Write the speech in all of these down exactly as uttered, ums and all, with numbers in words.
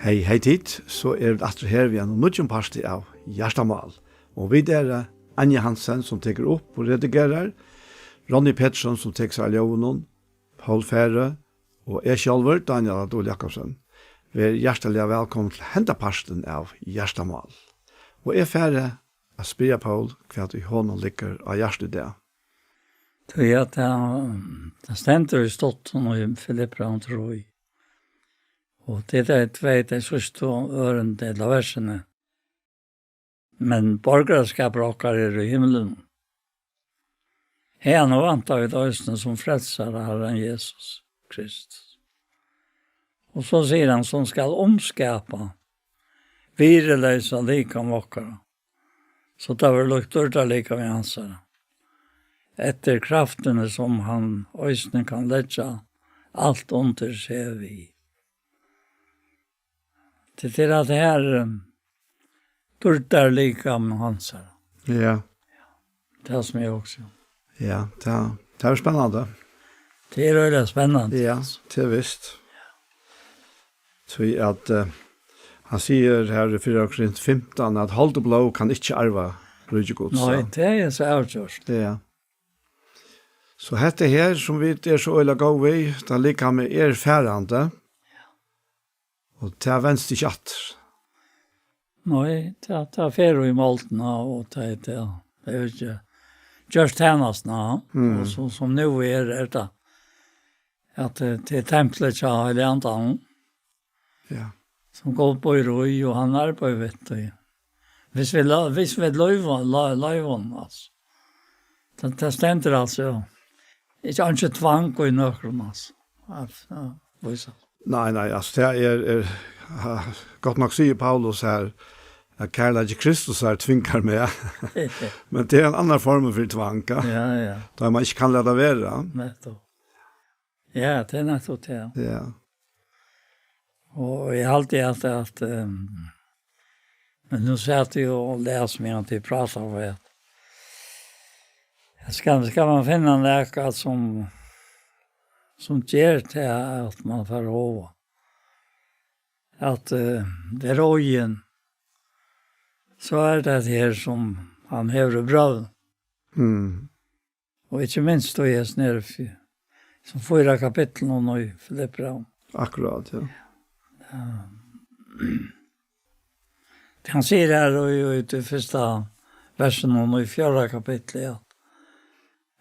Hey, hey tit, so eru vit aftur her við einum nýggjum parti av Hjartamál. Og vit eru Anja Hansen, sum tekur upp og redigerar, Ronny Petersson, sum tekur sær av ljóðinum, Poul Færø og eg sjálvur, Dánjal á Dul Jakobsen. Ver hjartaliga vælkomin til henda partin av Hjartamál. Og eg fari at spyrja Poul, hvat í honum liggur á hjarta í dag. Tí at tað, tað stendur í stuttum í Filippibrævinum trý. Og tað er tvey, tey síðstu ørindini, ella versini. Men borgaraskapur okkara er í himlum. Haðani vænta vit eisini sum frelsara Harran Jesus Kristus. Og so sigur hann, sum skal umskapa virðisleysa likam okkara, so tað verður líkt dýrdarlikami hansara, eftir kraftini, sum hann eisini kann leggja alt undir seg við. Tað er at her, um, dýrdarlikam hansara. Ja. Tað sum eg hugsi um. Ja, tað, tað er spennandi. Tað er øgiliga spennandi. Ja, tað er vist. Tí at, eh, hann sigur her í fyrra Korint fimtan, at hold og blóð kann ikki arva ríki Guds. Nei, ja. Tað er so avgjørt. Ja. So hetta her, sum vit eru so øgiliga góð við, tað likamið er farandi. Og tað venst ikki aftur. Nei, tað, tað fer í moldina, og tað, tað, tað er ikki gjørt tænastuna, Mm. og so, sum nú er, er tað, at tað, tað er templið hjá Heilaga Andanum, Ja. sum Gud býr í, og hann arbeiðir við tí. Hvis vi la-, hvis vi loyva, la-, loyva honum, altso. Tað, tað stendur altso, ja. Ikki, ikki tvang í nøkrum, altso. Ja, ja, vísa. Nei, nei, altso, tað er, er, ha, gott nokk sigur Paulus her, at kærleiki Kristusar tvingar meg. Men tað er ein annar form fyri tvang, ja. Ja, ja. Tá man ikki kann lata vera. Nettopp. Ja, tað er nettopp tað. Ja. Og eg haldi at, at, ehm, men nú sat eg og las meðan tit prátaðu, at, at skal, skal man finna nakað sum, sum ger til at man fær hug, at, eh, tað er royndin, so er tað her sum hann hevur í brøvum. Mm. Og ikki minst í hesum her fj-, sum fýra kapitlunum í Filippibrævinum. Akkurát, ja. Ja. Hann sigur her í, í tí fyrsta versinum í fjórða kapitli, at,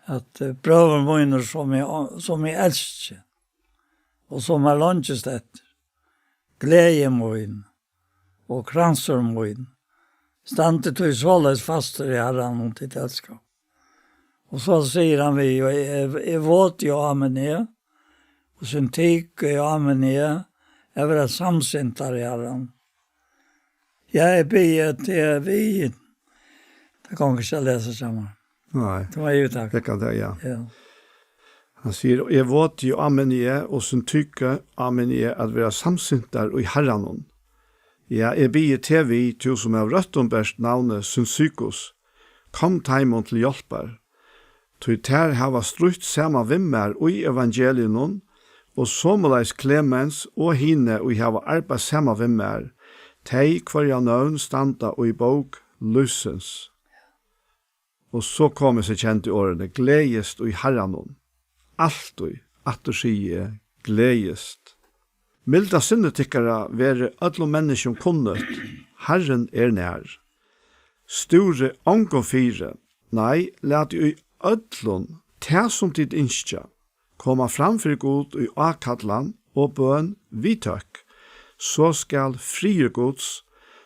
at, eh, brøður mínir, sum eg, sum eg elski, og sum eg leingist eftir, gleði mín og kransur mín, standi tí soleiðis fastur í Harranum, tit elskaðu. Og so sigur hann við, og Evodia og Aminea, og Syntyke og Aminea, at vera samsintar í Harranum. Ja, eg biði teg við. Tað gongur ikki at lesa saman. Nei. Tað var jú takk. Tað kann tað, ja. Ja. Hann sigur, Evodia og Aminea og Syntyke og Aminea, at vera samsintar í Harranum. Ja, eg biði teg við, tú sum av røttum bert navnið Syntykus, kom teimum til hjálpar. Tí tær hava strítt saman við mær í evangeliinum, og somuleiðis Klemens og hini, ið hava arbeitt saman við mær, tey, hvørja nøvn standa í bók lívsins. Og so komu hesi kendu orðini, gleðist í Harranum. Altíð, aftur sigi eg, gleðist. Milda sinni tykkara veri øllum menniskjum kunnugt, Harrin er nær. Stúrið ongum fyri, nei, latið í øllum tað, sum tit ynskja, koma fram fyri Gud í ákallan og bøn við tøkk, so skal friður Guds,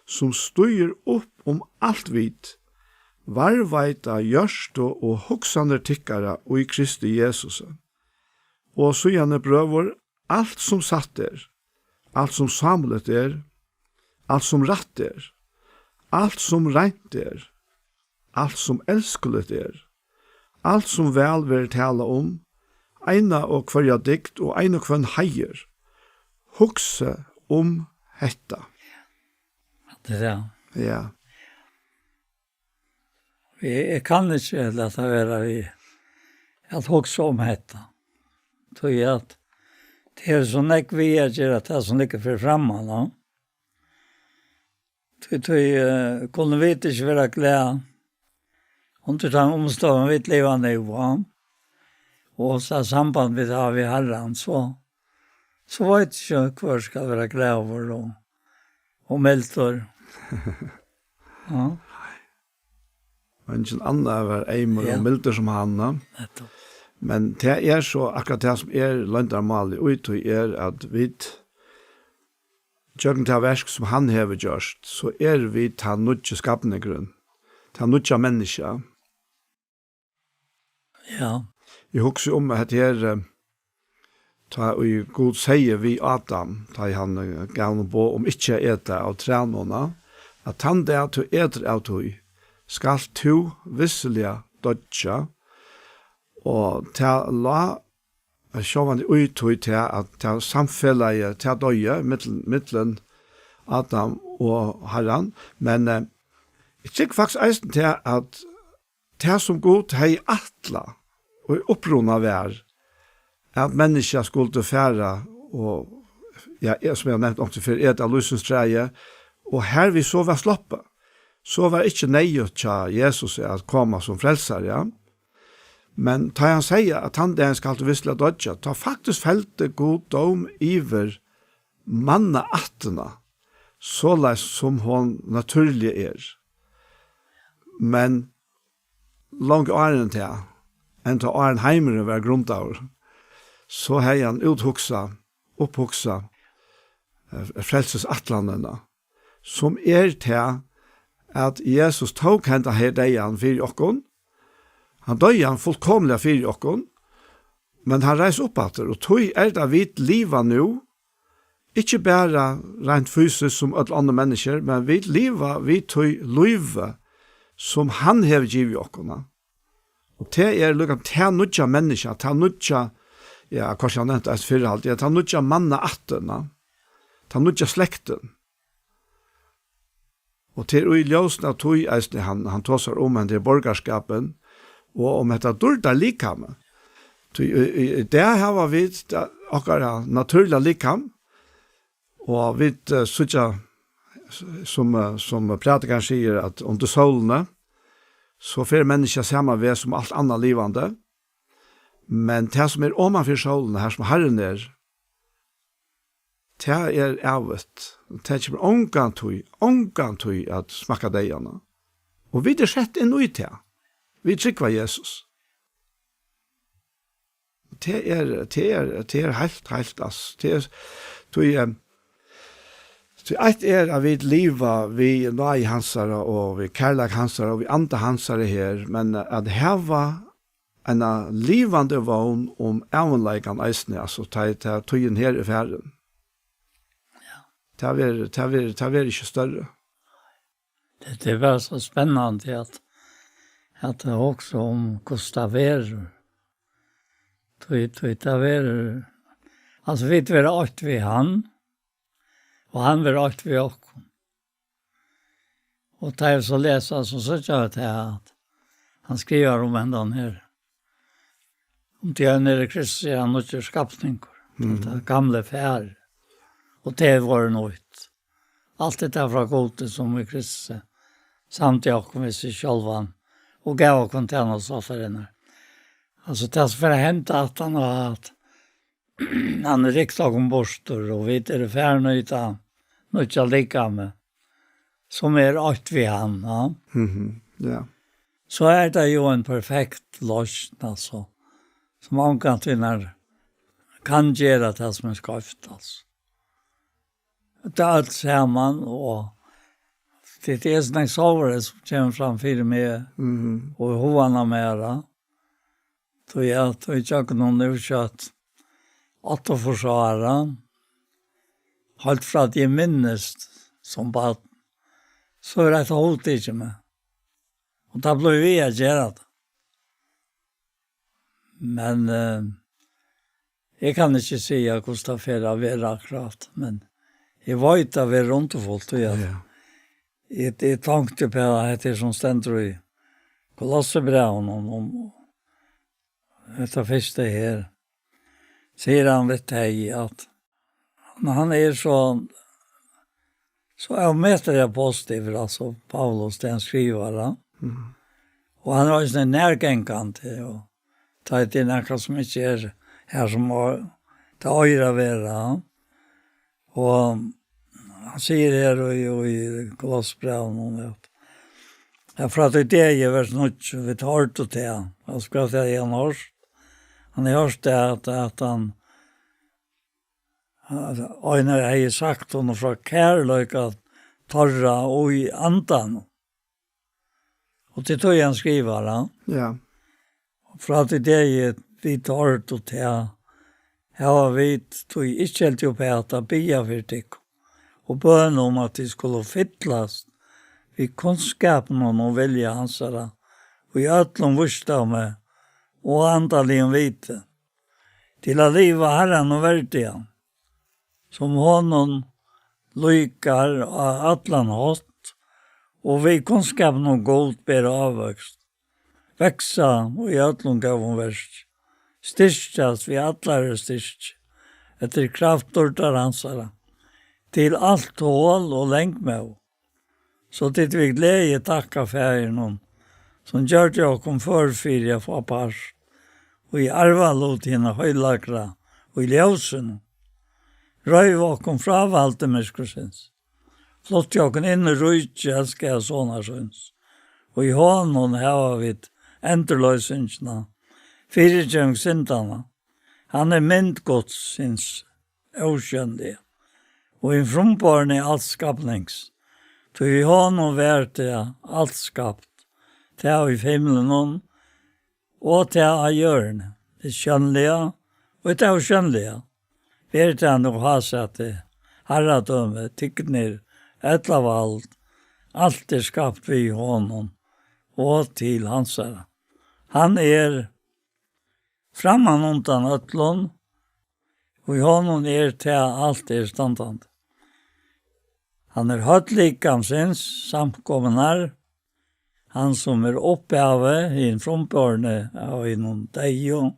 sum stígur upp um alt vit, varðveita hjørtu og hugsanir tykkara í Kristi Jesusi. Og síðani, brøður, alt sum satt er, alt sum sámligt er, alt sum rætt er, alt sum reint er, alt sum elskuligt er, alt sum væl verður talað um, eina og hvørja dygd og ein og hvønn heiður, hugsið um hetta. Tað er tað. Ja. Eg, eg kann ikki lata vera við at hugsa um hetta. Tí at tað er so nógv við at gera, tað sum liggur fyri framman, ja. Tí, tí, eh, kunnu vit ikki vera glað undir teimum umstøðum, vit liva nú, va? Og so samband vit hava við Harran, so, so veit ikki hvør skal vera glaður og, og mildur. Ja. Eingin annar var eymur og Ja. mildur sum hann, ha? Nettupp. Men tað er so akkurát tað sum er loyndarmálið í tí er at vit, gjøgnum tað verk sum hann hevur gjørt, so eru vit tann nýggi skapningurin, tað nýggja menniskja. Ja. Eg hugsi um at hetta her, eh, tá ið Gud segði við Adam, tá ið hann, eh, gav honum boð um ikki at eta av trænum, at tann dag tú etur av tí, skalt tú vissiliga doyggja, og tað lá, eh, sjálvandi í tí tað, at tað samfelagið, tað doyði millum, millum Adam og Harran, men, eh, eg trúgvi faktiskt eisini tað, at tað, sum Gud hevði ætlað í uppruna var, at menniskjað skuldi fara og, ja, e-, sum eg havi nevnt onkuntíð fyrr, eta av lívsins træi, og har við so var sloppið. So var ikki neyðugt hjá Jesus at koma sum frelsari, ja. Men tá hann segði, at tann dagin skalt tú vissiliga doyggja, tá faktiskt feldi Gud dóm yvir mannaættina, soleiðis sum hon natúrliga er. Men longu áðrenn tað, enn tá áðrenn heimurin var grundaður, so hevði hann úthugsað, upphugsað, eh, frelsisætlanina, sum er tað, at Jesus tók henda her deyðan fyri okkum. Hann doyði hann fullkomiliga fyri okkum, men hann reis upp aftur, og tí er tað, vit liva nú, ikki bara reint fysiskt sum øll onnur menniskju, men vit liva við tí lívi, sum hann hevur givið okkum. Og tað er líka tað nýggja menniskja, tað nýggja, ja, hvussu hann nevndi eisini fyrr, haldi eg, tað nýggja mannaættina, tað nýggja slektin. Og tað er í ljósinum av tí eisini hann, hann tosar um henda borgarskapin og um hetta dýrdarlikam. Tí í, í, í dag hava vit ta-, okkara natúrliga likam, og vit, eh, síggja, s-, sum, eh, sum prædikarin sigur, at undir sólini, so fer menniskjað sama veg sum alt annað livandi. Men tað sum er oman fyri sólina, har sum Harrin er, tað er ævigt. Tað kemur ongantíð, ongantíð at smakka deyðan. Og vit eru sett inn í tað. Vit trúgva Jesus. Tað er, tað er, tað er heilt, heilt, ass. Tað er, tí, eh, tí eitt er, at vit liva við náði hansara og við kærleika hansara og við anda hansara her, men at hava eina livandi vón um ævinleikan eisini, altso, tá, tá tíðin her er farin. Ja. Tað verður, tað verður, tað verður ikki størri. Tað, tað er bara so spennandi at, at hugsa um, hvussu tað verður. Tí, tí tað verður, altso, vit verða eitt við hann, og hann verður eitt við okkum. Og tá eg so lesi, so síggi eg tað, at hann skrivar um hendan her. Um tí ein er í Kristi, er hann nýggjur skapningur. Mhm. Tað gamla er farið, og tað er vorðið nýtt. Alt hetta frá Gudi, sum í Kristi samdi okkum við seg sjálvan og gav okkum tænastuætlanirnar. Altso, tað sum fer at henda, at hann har, at hann er rykt okkum burtur, og vit eru farin í tað nýggja likamið, sum er eitt við hann, ja. Mhm, ja. So er tað jú ein perfekt loysn, altso, sum ongantíð kann gera tað sum er skeivt, altso. Tað er alt saman, og tað er sovorðið sum kemur fram fyri meg, mhm, og í hugan á mær, ja. Tí at í gjøgnum nú skjótt áttaogfýrs ára, heilt frá tí eg minnist sum barn, so er hetta hugtikið meg. Og tað blívur við at gera tað. Men, eh, eg kann ikki siga hvussu tað fer at vera akkurát, men eg veit, tað verður undurfult, tí at Ja. eg, eg tonkti upp á hetta her sum stendur í Kolossebrævinum, um hetta fyrsta her. Sigur hann við tey, at hann, hann er so so ómetaliga positivur, altso, Paulus, tað hann skrivar, ja. Mhm. Og hann er eisini nærgangandi, og tá er tað nakað sum ikki er her sum á-, tað eigur at vera, ja. Og hann sigur her í, í Kolossebrævinum, at, at frá tí degi, vers níggju, vit hoyrdu tað, og skal tað hann hoyrt, hann hevur hoyrt tað, at, at hann, at Einar hevði sagt honum frá kærleika teirra í andanum. Og til tí hann skrivar, ja. Ja. Og frá tí degi vit hoyrdu tað, hava vit tí ikki hildið uppat at biðja fyri tykkum, og bøn um, at tit skulu fyllast við kunnskapinum um vilja hansara, í øllum vísdómi og andaligum viti, til at liva Harranum verdigan, sum honum líkar á allan hátt, og við kunnskapin um Gud bera ávøkst, vaksa í øllum góðum verki, styrkjast við allari styrki, eftir kraft dýrdar hansara, til alt tol og langmóð, so tit við gleði takka Faðirinum, sum gjørdi okkum før fyri at fáa part í arvalut hinna heilagra í ljósinum, reiv okkum frá valdi myrkursins, flutti okkum inn í ríki elskaða Sonar síns, og í honum hava vit endurloysingina, fyrigeving syndanna. Hann er mynd Guds, hins ósjónliga, og hin frumborni als skapnings. Tí í honum var tað alt skapt, tað í himlunum og tað á jørðini, tað sjónliga og tað ósjónliga. Ver tað nú hásæti, harradømi, tignir ella vald, alt er skapt við honum og til hansara. Hann er framman undan øllum, og í honum er tað alt er standandi. Hann er høvd likamsins, samkomunnar, hann sum er upphavi, hin frumborni av hinum deyðu.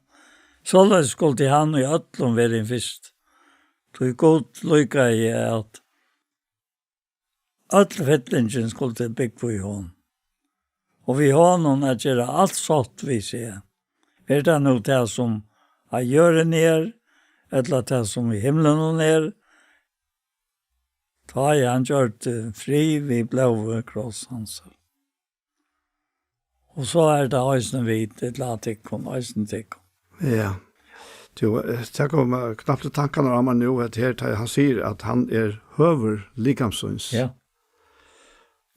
Soleiðis skuldi hann í øllum vera hin fyrsti. Tí Gud líkaði, at øll fyllingin skuldi búgva í honum, og við honum at gera alt sátt við seg. Er tað nú tað, sum á jørðini er, ella tað, sum í himlunum er, tá ið hann gjørdi frið við blóði kross hansara. Og so er tað eisini vit, ella tykkum, eisini tykkum. Ja. Tú, eh, tað kom, eh, knappt í tankarnar á mær nú, at her, tá hann sigur, at hann er høvur likamsins. Ja.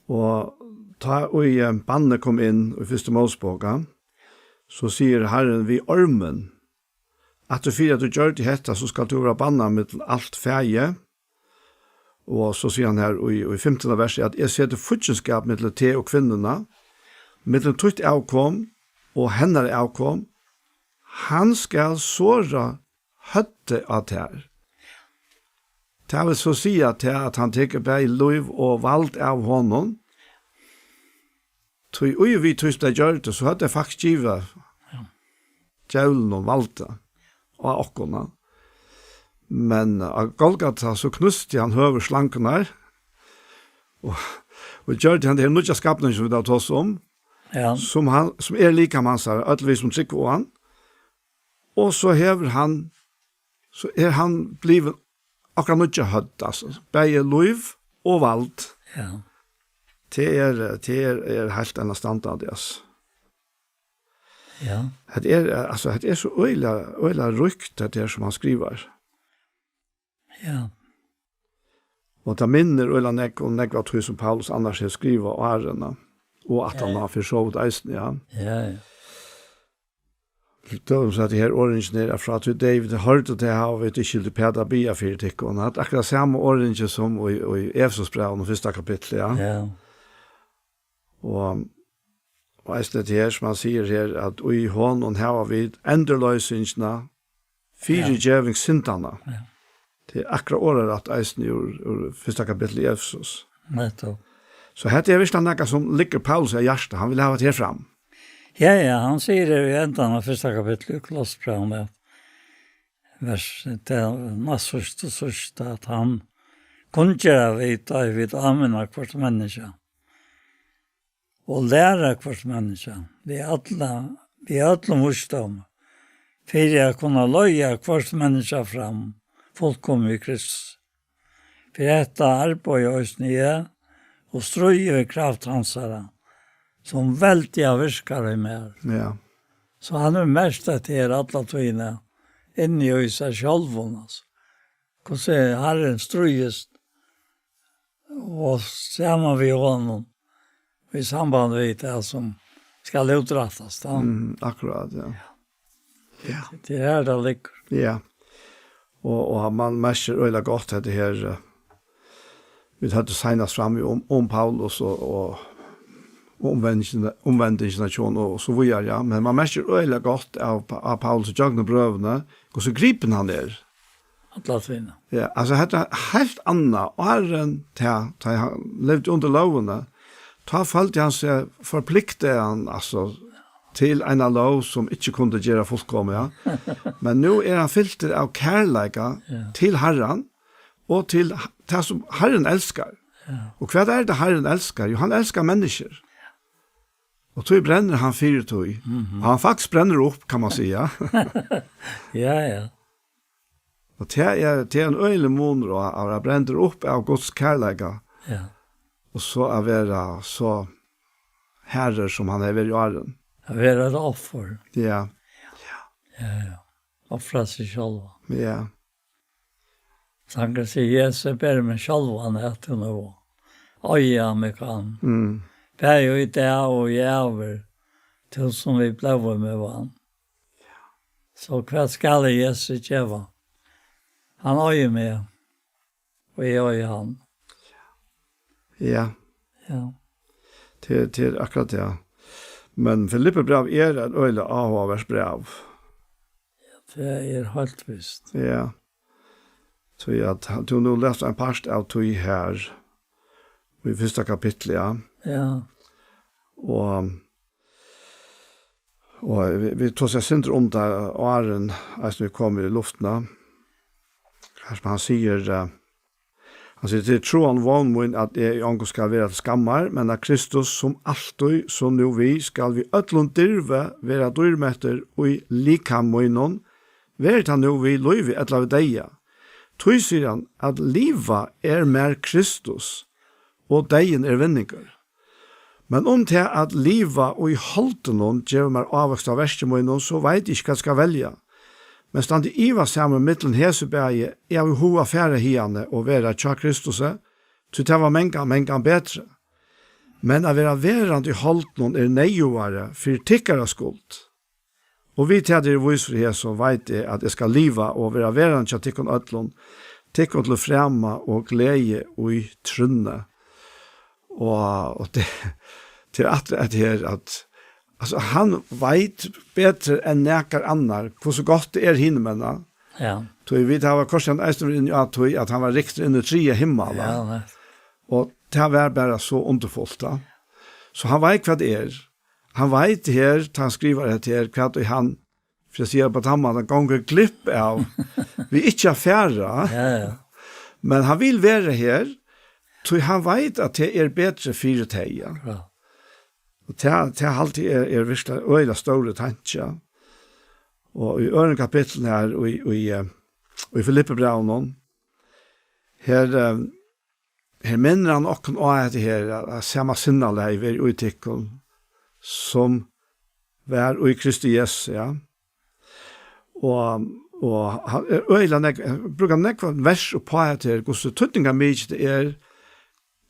Og tá ið, eh, bannið kom inn í fyrstu Mósebók, so sigur Harrin við ormin, at tú fyri at tú gjørdi hetta, so skalt tú vera bannað millum alt fæið, Og so sigur hann her í, í fimtanda versi, at eg seti fíggindskap millum teg og kvinnuna, millum títt avkom og hennara avkom. Hann skal sora høvdið á tær. Tað vil so siga tað, at hann tekur bæði lív og vald av honum. Tí í við tí sum tey gjørdu, so høvdu tey faktiskt givið Ja. djevlinum valdið á okkum. Men á Golgata, so knústi hann høvuð slangurnar, og, og gjørdi hann her nýggja skapningin, sum vit hava tosað um, Ja. sum hann, sum er likam hansara, øll vit sum trúgva á hann. Og so hevur hann, so er hann blivin okkara nýggja høvd, altso, bæði lív og vald. Ja. Tað er, tað er, er heilt enastandandi, altso. Ja. Hetta er, altso, hetta er so øgiliga, øgiliga ríkt, hetta her, sum hann skrivar. Ja. Og tað minnir øgiliga nógv um nógv av tí, sum Paulus annars hevur skrivað áðrenn, og at hann Ja. har fyri so vítt eisini, ja. Ja, ja. Til dømis at her orðingin er, at frá tí degi vit hoyrdu tað, hava vit ikki hildið uppat at biðja fyri tykkum. At akkurát sama orðingi sum í, í Efesusbrævinum, fyrsta kapitli, ja. Ja. Og, og eisini hetta her, sum hann sigur her, at í honum hava vit endurloysingina, fyrigeving syndanna. Ja. Tað er akkurát orðarætt eisini úr, úr fyrsta kapitli í Efesus. Nettupp. So hetta er virkilega nakað, sum liggur Paulus á hjarta. Hann vil hava tað her fram. Ja, ja, hann sigur her í endan av fyrsta kapitli í Kolossebrævinum, at vers, tað er næst síðsta, síðsta, at hann kunngera vit, tá ið vit áminna hvørt menniskja, og læra hvørt menniskja, við alla, við øllum vísdómi, fyri at kunna leiða hvørt menniskja fram, fullkomið í Kristus. Fyri hetta arbeiði eisini eg, og stríði í kraft hansara, sum veldiga virkar í mær. Ja. So hann hevur merkt hetta her alla tíðina, inni í sær sjálvum, altso. Hvussu Harrin stríðist, og saman við honum, í samband við tað sum skal útrættast, tá. Mm, akkurát, ja. Ja. Tað er her, tað liggur. Ja. Og, og man merkir øgiliga gott hetta her, eh, vit høvdu seinast fram um, um Paulus og, og, og umvendingina, umvendingina hjá honum og so víðari, ja. Men man merkir øgiliga gott av, av Paulus gjøgnum brøvini, hvussu gripin hann er. Alla tíðina. Ja, altso, hetta er heilt annað. Áðrenn tað, tá hann livdi undir lógini, tá føldi hann seg forpliktaðan, altso, til eina lóg sum ikki kundi gera fullkomið, ja. Men nú er hann fyltur av kærleika, ja, til Harran og til h-, tað sum Harrin elskar. Ja. Og hvat er tað Harrin elskar? Jú, hann elskar menniskjur. Og tí brennur hann fyri tí. Mhm. Og hann faktiskt brennur upp, kann man siga. Ja, ja. Og tað er, tað er ein øgiligur munur á at vera brendur upp av Guds kærleika, ja, og so at vera so harður, sum hann hevur verið í áðrenn. At vera eitt offur. Ja. Ja, ja. Ofra seg sjálvan. Ja. Sangurin sigur: "Jesus, eg beri meg sjálvan at tú nú, oyða meg kann. Mm. Bæði í dag og í ævir, tú sum við blóði meg vann." So hvat skal eg Jesusi geva? Hann eigur meg, og eg eigi hann. Ja. Ja. Tað, tað er akkurát tað. Men Filippibræv er eitt øgiliga áhugavert bræv. Ja, tað er heilt vist. Ja. So at tú nú lest ein part av tí her, í fyrsta kapitli, ja. Ja. Og, og vit, vit tosa eitt sindur um tað, áðrenn eisini vit koma í luftina. Her sum hann sigur, eh, hann sigur: "Tað er trúan vón mín, at eg í ongum skal vera til skammar, men at Kristus sum altíð, so nú við, skal við øllum dirvi vera dýrmettur í likami mínum, veri tað nú við lívi ella við deyða. Tí," sigur hann, "at liva er mær Kristus, og deyðin er vinningur. Men um tað at liva í holdinum gevur mær ávøkst av verki mínum, so veit eg ikki, hvat eg skal velja. Men standi ivasamur millum hesi bæði, eg havi hug at fara hiðani og vera hjá Kristusi, tí tað var mangan, mangan betri. Men at vera verandi í holdinum er neyðugari fyri tykkara skuld. Og við tað eg eri vísur í hesum, veit eg, at eg skal liva og vera verandi hjá tykkum øllum, tykkum til frama og gleði í trúnni." Og, og tað, tað er aftur at her, at, altso, hann veit betri enn nakar annar, hvussu gott tað er hinum enn. Ja. Tí vit hava kortini eisini verið inni á tí, at hann var ryktur inn í triðja himmal, va? Ja, nei. Og tað var bara so undurfult, va? So hann veit, hvat tað er. Hann veit her, tá hann skrivar hetta her, hvat ið hann, fyri at siga á tann mátan, gongur glipp av, við ikki at fara. Ja, ja. Men hann vil vera her, tí hann veit, at tað er betri fyri tey, ja. Ja. Og tað, tað haldi eg er, er virkuliga øgiliga stórur tanki, ja. Og í øðrum kapitlinum her, í, í, eh, í Filippibrævinum, her, eh, her minnir hann okkum á hetta her, at, at sama sinnalag veri í tykkum, sum var í Kristi Jesu, ja. Og, og hann er øgiliga nógv, hann brúkar nógv vers upp á hetta her, hvussu týdningarmikið tað er,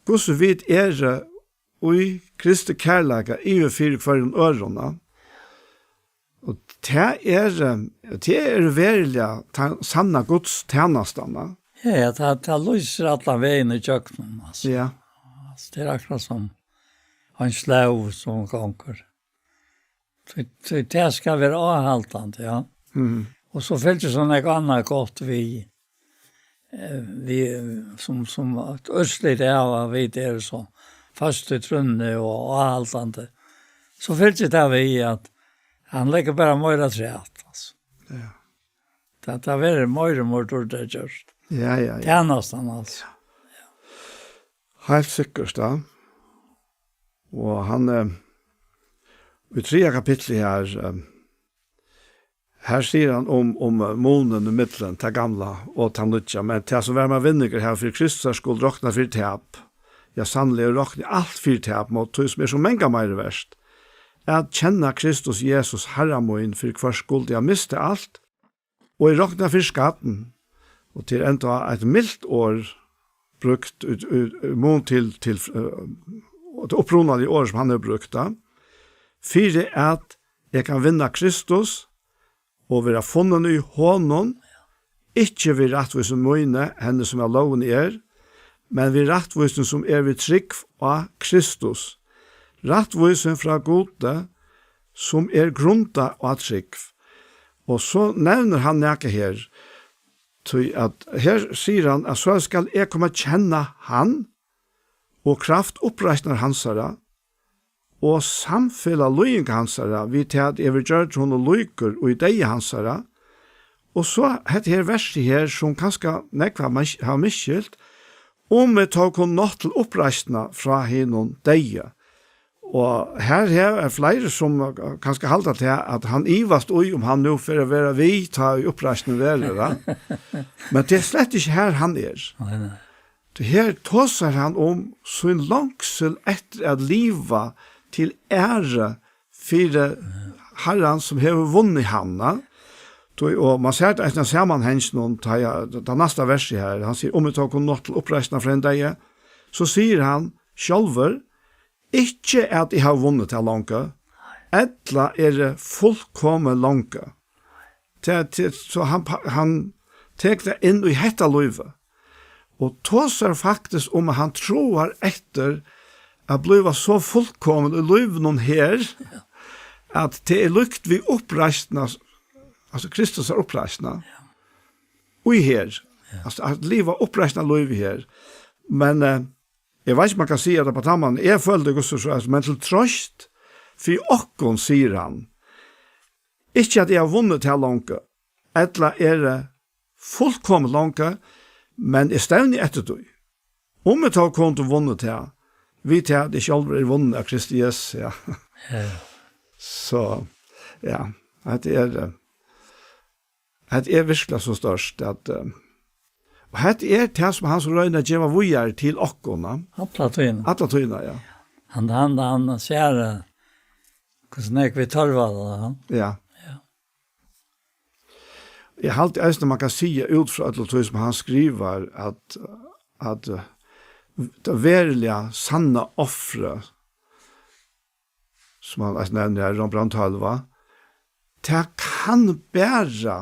hvussu vit eru í Kristi kærleika yvir fyri hvørjum øðrum, ja. Og tað er, eh, tað er veruliga tann sanna Guds tænastan, va? Ja, ja, tað, tað lýsir allan vegin ígjøgnum, altso. Ja. Altso, tað er akkurát sum ein slóð sum gongur. Tí, tí tað skal vera áhaldandi, ja. Mhm. Og so fylgir so nógv annað gott við. Eh, vit, sum, sum eitt úrslit av at vit eru so føst í trúnni og áhaldandi, so fylgir tað við, at hann leggur bara meira afturat, altso. Ja. Tað, tað verður meira og meira dýrt at gjørt. Ja, ja, ja. Tænastan, altso. Heilt sikkurt, ja. Og hann, eh, í triðja kapitli her, eh, her sigur hann um, um, eh, munin í millum tað gamla og tað nýggja, men tað sum var mær vinningur, havi fyri Kristus skuld roknað fyri tap. Ja, sanniliga rokni alt fyri tap, móti tí sum er so mangan meira vert. At kenna Kristus Jesus, Harra mín, fyri hvørs skuld eg havi mist alt, og eg rokni fyri skatt, og tað er enda eitt milt orð brúkt í, í, í mun til, til, eh, tað upprunaliga orð sum hann hevur brúkt, tá. Fyri at eg kann vinna Kristus og vera funnin í honum, ikki við rættvísi míni, henni sum av lógini er, men við rættvísini sum er við trúgv á Kristus. Rættvísin frá Gudi, sum er grundað á trúgv. Og so nevnir hann nakað her, tí at her sigur hann, at so skal eg koma at kenna hann, og kraft uppreisnar hansara, og samfelag líðingar hansara, við tað at eg vil gjørt honum líkur í deyða hansara. Og so hetta her versið her, sum kanska nógv hava mis-, hava misskilt, um eg tó kom nátt til uppreisna frá hinum deyða. Og her, her er fleiri sum, eh, kanska halda til at hann ivast í, um hann nú fer at vera við, tá í uppreisnin verður, va? Men tað er slett ikki her, hann er. Nei, nei. Tí her tosar hann um sín longsul eftir at liva til æru fyri Harran, sum hevur vunnið hann, va? Tí, og man sær tað eisini í samanhanginum, tá eg, tað næsta versið her, hann sigur, um eg tó kom nátt til uppreisna frá hinum deyða, so sigur hann sjálvur, ikki at eg havi vunnið tað longu, ella eri fullkomin longu. Tað, tað, so hann, hann tekur tað inn í hetta lívið. Og tosar faktiskt um, at hann tráar eftir at blíva so fullkomin í lívinum her, at tað er líkt við uppreisna, altso Kristus er uppreisna. Og her. Ja. Altso at liva uppreisna lív her. Men, eh, eg veit ikki, um man kann siga tað á tann mátan. Eg føli tað ikki so, men til trøst fyri okkum, sigur hann. Ikki at eg havi vunnið tað longu, ella eri fullkomin longu, men eg stevni eftir tí. Um eg tó kundi vunnið tað, við tað at eg sjálvur eri vunnin av Kristi Jesusi, ja. Ja. So, ja, hetta er, eh, hetta er virkuliga so stórt, at, eh, og hetta er tað, sum hann so roynir at geva víðari til okkum, ja. Alla tíðina. Alla tíðina, ja. Hann, hann, hann sær, eh, hvussu nógv vit tørva tað, ja. Ja. Ja. Eg haldi eisini, man kann siga út frá øllum tí, sum hann skrivar, at, at, eh, tað veruliga sanna ofrið, sum hann eisini nevnir her, Rómbrævið tólv, tað kann bara,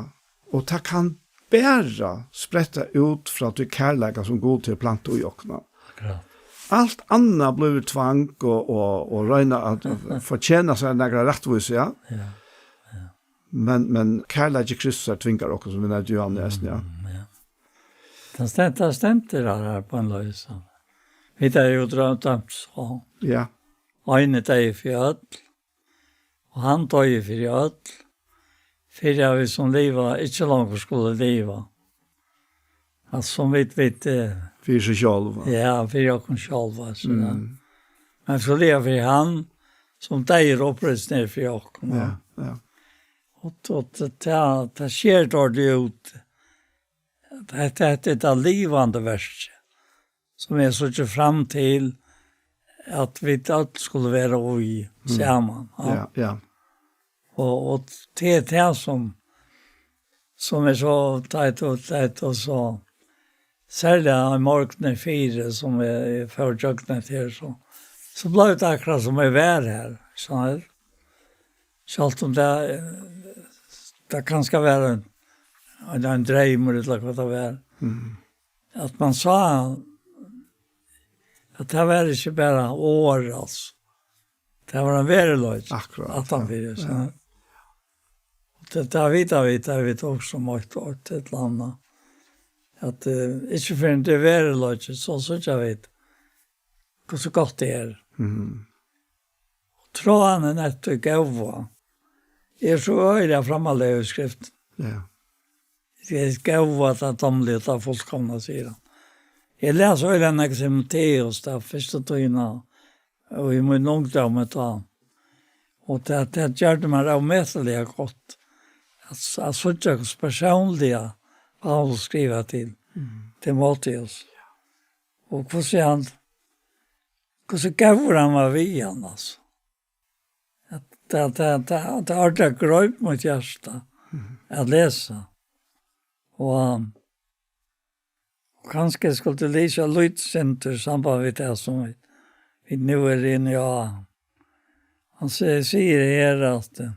og tað kann bara spretta út frá tí kærleika, sum Gud hevur plantað í okkum. Akkurát. Alt annað blívur tvang og, og, og royna at fortjena sær nakra rættvísi, ja. Ja. Men, men kærleiki Kristus tvingar okkum, sum vit nevndu, Johannes, ja. Mm, ja. Tað sten-, tað stendur har, har á ein leið, so. Vit eru jú dømd, dømd, so. Ja. Ein er deyður fyri øll, og hann doyði fyri øll, fyri at vit sum liva ikki longur skulu liva. At sum vit, vit, eh, fyri seg sjálv. Ja, fyri okkum sjálv, altso, ja. Mm. Men so liva fyri hann, sum deyður og uppreistur fyri okkum, ja. Ja, ja. Og, og tað, tað, tað sker dårligt út. Hetta, hetta er tað livandi verkið, sum eg síggi fram til, at vit øll skulu vera í, mm, saman, ja. Ja, ja. Og, og tað er tað, sum, sum er so, tætt og, tætt og so, serliga í morgni fyri, sum eg, eg fór gjøgnum her, so, so bleiv tað akkurát sum eg var her, so her. Sjálvt um tað, tað kanska var ein, ein, ein dreymur, ella hvat tað var. Mm. At man sá, at tað var ikki bara orð, altso. Tað var ein veruleiki. Akkurát, aftanfyri, ja, so. Ja. Og tað, tað vita vit, tað vita vit okkum um eitt, eitt ella annað. At, eh, ikki fyrr enn tað er veruleiki, so síggja vit hvussu gott tað er. Mhm. Tráðurin eftir góða er so øgiliga framarlega í skriftini. Ja. Tað góða, tað dámliga, tað fullkomna, sigur hann. Eg las øgiliga nógv Timoteus, ta fyrstu tíðina, og í mín ungdóm, tá. Og tað, tað gjørdi mær ómetaliga gott at, at síggja, hvussu persónliga Paulus skrivar til Timoteus. Og hvussu hann, hvussu góður hann var við hann, altso. At tað, tað, tað, tað ordiliga greip mítt hjarta at lesa. Og, og kanska eg skuldi lisið eitt lítið sindur í samband við tað sum vit, vit nú eru inni á. Hann se-, sigur her at, eh,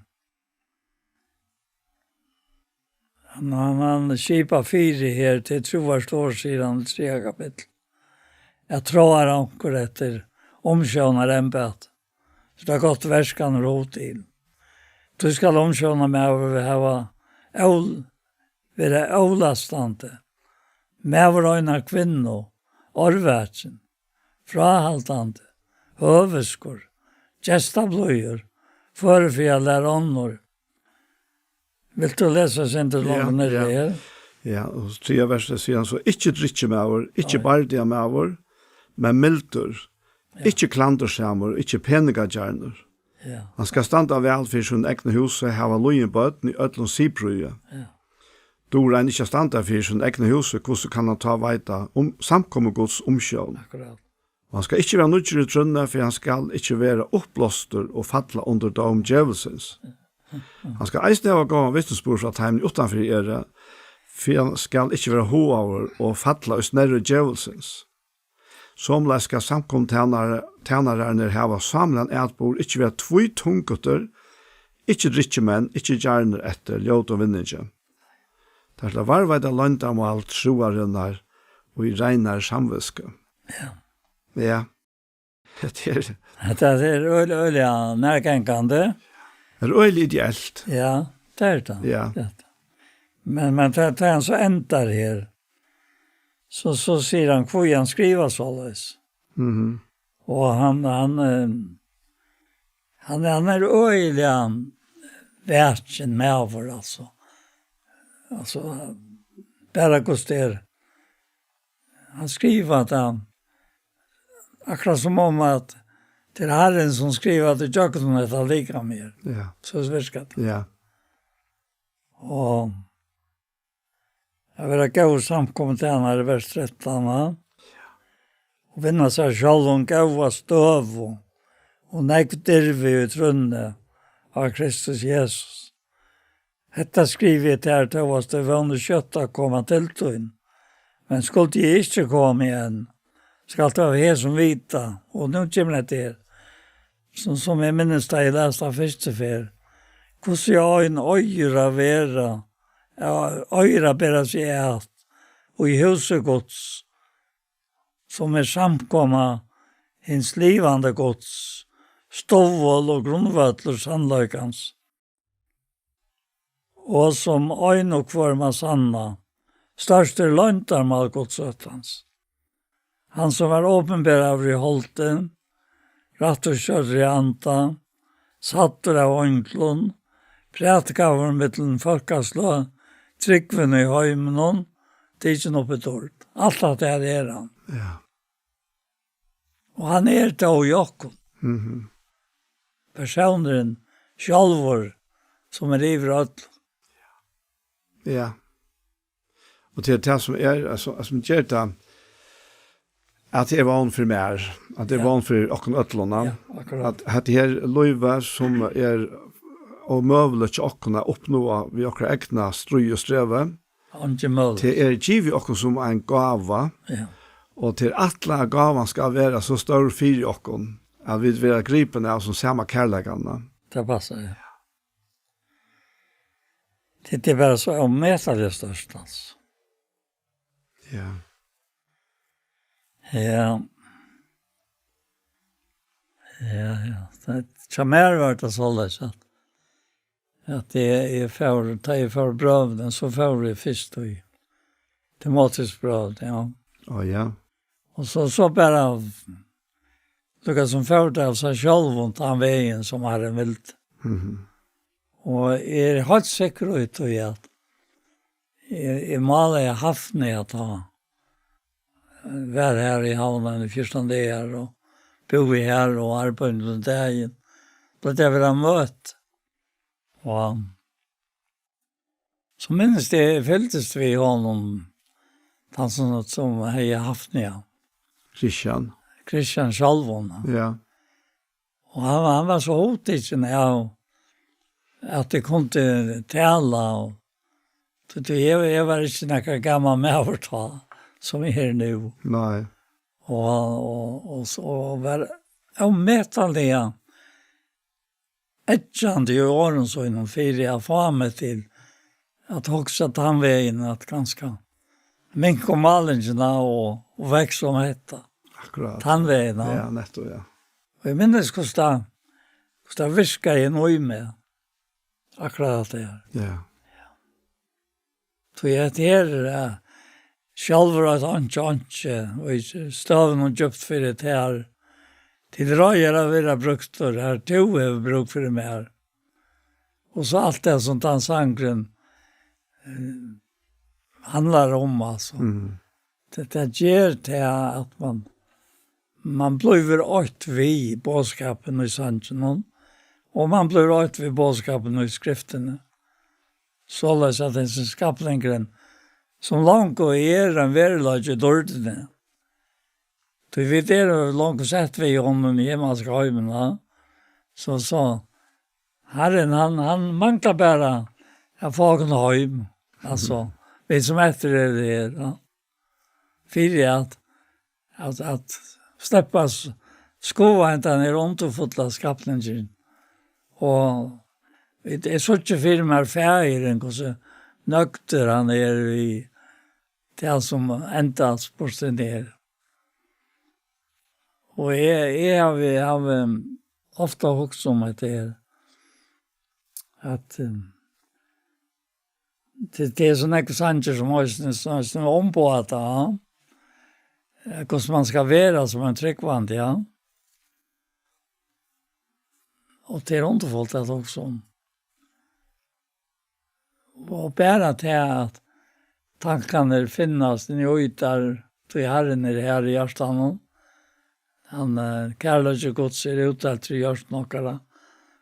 hann, hann, hann skipar fyri her til trúarstórð, sigur hann í triðja kapitli. At tráar onkur eftir umsjónarembæti, so tað gott verk hann hevur hug til. Tí skal umsjónarmaður hava ól-, vera ólastandi, maður einnar kvinnu, árvakin, fráhaldandi, høviskur, gestablíður, førur fyri at læra onnur. Vilt tú lesa eitt sindur Ja, longur niðri ja. her? Ja, og triðja versið sigur hann so: "Ikki drykkjumaður, ikki Nei. bardigamaður, men mildur, Ja. ikki klandursamur, ikki peningagjarnur." Ja. Hann skal standa væl fyri sín egna húsi, hava lýðin børn í øllum siðprýði. Ja. Dugir ein ikki at standa fyri sín egna húsi, hvussu kann hann tá veita um samkomu Guds umsjón? Akkurát. Og hann skal ikki vera nýggjur í trúnni, fyri hann skal ikki vera uppblástur og falla undir dóm djevulsins. Hann skal eisini hava góðan vitnisburð frá teimum uttanfyri eru, fyri hann skal ikki vera hugaður og falla í snerru djevulsins. Somuleiðis skal samkomutænar-, tænararnir hava sámligan atburð, ikki vera tvítungugir, ikki drykkjumenn, ikki gjarnir eftir ljótum vinningi. Teir skulu varðveita loyndarmál trúarinnar og í reinari samvitsku. Ja. Ja. Hetta er Hetta er øgiliga, øgiliga nærgangandi. Tað er øgiliga ideelt. Ja, tað er tað. Ja. Tað er tað. Men, men tað, tað hann so endar her, so, so sigur hann, hví hann skrivar soleiðis. Mhm. Og hann, hann, eh, hann, hann er øgiliga vakin maður, altso. Altso, bara hvussu tað er. Hann skrivar tað akkurát sum um at tað er Harrin sum skrivar tað gjøgnum hetta likam her. Ja. So virkar tað. Ja. Og at vera góður samkomutænari, vers trettan, ja. Og vinna sær sjálvum góða støðu og nógv dirvi í trúnni á Kristus Jesus. Hetta skrivi eg tær, tó at eg vóni skjótt at koma til tín. Men skuldi eg ikki koma enn, skalt tú av hesum vita, og nú kemur hetta her, sum, sum eg minnist, tá eg las tað fyrstu ferð, hvussu ein eigur at vera, ja, eigur at bera seg at, og í húsi Guds, sum er samkoma hins livandi Guds, stuðul og grundvøllur sannleikans. Og sum ein og hvør má sanna, størst er loyndarmál Guds óttans. Hann, sum var opinberaður í holdi, rættur skjóttur í anda, sæddur av einglum, prædikaður millum fólkasløg, trúgvin í heiminum, tikin upp í dýrd. Alt hatta her er hann. Ja. Og hann er tó í okkum. Mhm. Persónurin sjálvur, sum er yvir øll. Ja. Og til tað sum er, altso, sum ger tað, at tað er vón fyri mær, at tað er Ja. vón fyri okkum øllum, Ja, akkurát. At hetta her lívið, sum er ómøguligt hjá okkum at uppnáa við okkara egna stríð og strevi, Eingin møguligt. Tað er givið okkum sum ein gáva, Ja. og tað er ætlað, at gávan skal vera so stór fyri okkum, at vit verða gripin av sum sama kærleikanum. Tað passar, ja. Tað, tað er bara so ómetaliga stórt, altso. Ja. Ja. Ja, ja. Tað, hjá mær var tað soleiðis, at, at eg, eg fór, tá eg fór brøvini, so fór eg fyrst í Timoteus brøv, ja. Á, ja. Og so, so bara, líka sum fór tað av seg sjálvum, tann vegin sum Harrin vildi. Mhm. Og eg eri heilt sikkur í tí, at eg, eg málaði Hafni at tá, var her í Havn í fjúrtan dagar og búði her og arbeiddi um dagin. Plagdi at vera møti. Og so minnist eg, fylgdist við honum, tann sum, sum hevði havt meg, ja. Christian. Christian sjálvum, ja. Ja. Og hann, hann var so hugtikin av, at eg kundi tala, og tí, tí eg, eg var ikki nakar gamal maður tá, sum eg eri nú. Nei. Og, og, og, so- og var ómetaliga eggjandi í orðum sínum fyri at fáa meg til at hugsa tann vegin, at kanska minka um málingina og, og vaksa um hetta. Akkurát. Tann vegin, ja. Ja, nettupp, ja. Og eg minnist hvussu tað, hvussu tað virkaði inn í meg. Akkurát tað her. Ja. Tí at her er sjálvur eitt einki, einki, og í støvunum djúpt fyri tær. Til reiðar at vera brúktur, har tú hevur brúk fyri mær. Og so alt tað sum tann sangurin, eh, handlar um, altso. Mm. Tað, tað ger tað at man, man blívur eitt við boðskapin í sanginum, og man blívur eitt við boðskapin í skriftini. Soleiðis at hesin skapningurin, sum longu er ein veruleiki í dýrdini, tí vit eru longu sett við honum í himmalska heimin, ja. So, so, Harrin, hann, hann manglar bara at fáa okkum heim, altso, vit sum eftir eru her, ja. Fyri at, at, at sleppa s-, skoða hendan her undurfulla skapningin. Og vit, eg síggi fyri mær faðirin, hvussu nøgdur hann er við tað sum endast burtur her. Og eg, eg havi, havi ofta hugsað um hetta her, at, um, tað, tað er so nógvir sangir sum eisini, sum, sum umboða tað, ja. Eh, hvussu man skal vera sum ein trúgvandi, ja. Og tað er undurfult at hugsa um. Og bara tað, at tankarnir finnast inni í tær, tí Harrin er her í hjartanum. Hann, eh, kærleiki Guds er útdeiltur í hjørtum okkara.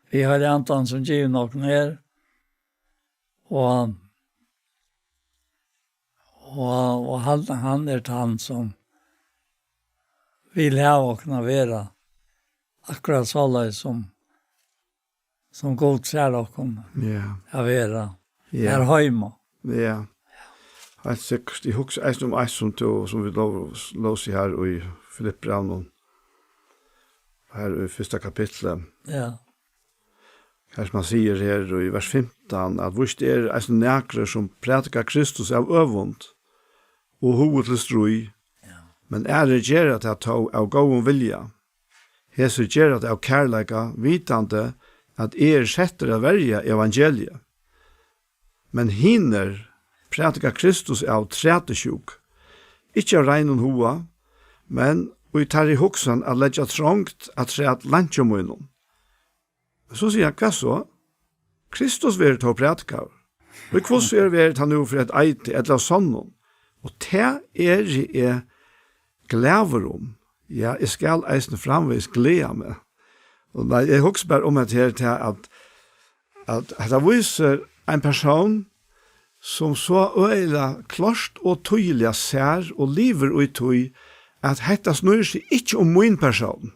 Við Heilaga Andanum, sum givin okkum er. Og, og, og hann, hann er tann, sum vil hava okkum at vera akkurát soleiðis, sum sum Gud sær okkum, ja, at vera, ja, her heima. Ja. Heilt sikkurt. Eg hugsi eisini um eitt sum tú, sum vit ló-, lósu her í Filippibrævinum, her í fyrsta kapitli. Ja. Her sum hann sigur her í vers fimtan, at víst er eisini nakrir sum prædika Kristus av øvund og huga til stríð, ja, men aðrir gera tað tó av góðum vilja. Hesir gera tað av kærleika, vitandi, at eg eri settur at verja evangeliið. Men hinir prædika Kristus av trætusjúku, ikki av reinum huga, men í teirri hugsan at leggja trongd afturat leinkjum mínum. So sigur hann, hvat so? Kristus verður tó prædikaður. Og hvussu er verður tað nú fyri eitt eiti, ella av sonnum? Og tað eri eg glaður um. Ja, eg skal eisini framvegis gleða meg. Og nei, eg hugsi bara um hetta her, til at, at hetta vísir ein persón, sum so øgiliga klárt og týðiliga sær og livir í tí, at hetta snýr seg ikki um mín persón.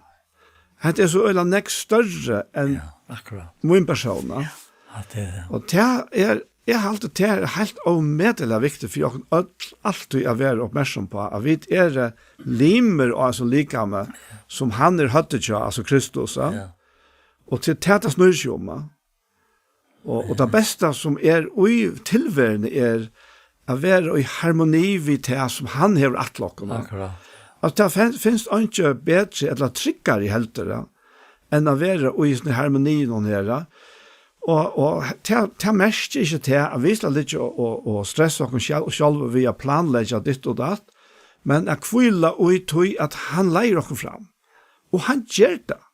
Hetta er so øgiliga nógv størri enn, ja, akkurát, mín persón, ja. Ja, at tað er tað. Og tað er, eg haldi, tað er heilt ómetaliga viktigt fyri okkum øll altíð at vera uppmerksom á, at vit eru limir á hesum likami, sum hann er høvdið hjá, altso Kristus, ja. Ja. Og til tað, tað snýr seg um, ja. Og, og tað besta sum er í tilveruni er at vera í harmoni við tað sum hann hevur ætlað okkum. Akkurát. At tað fin-, finst einki betri ella tryggari heldur, ja, enn at vera í hesum harmonium her, ja. Og, og tað, tað merkir ikki tað at vit skal liggja og, og, og stressa okkum sjálv, sjálv við at planleggja ditt og datt, men at hvíla í tí at hann leiðir okkum fram. Og hann ger tað.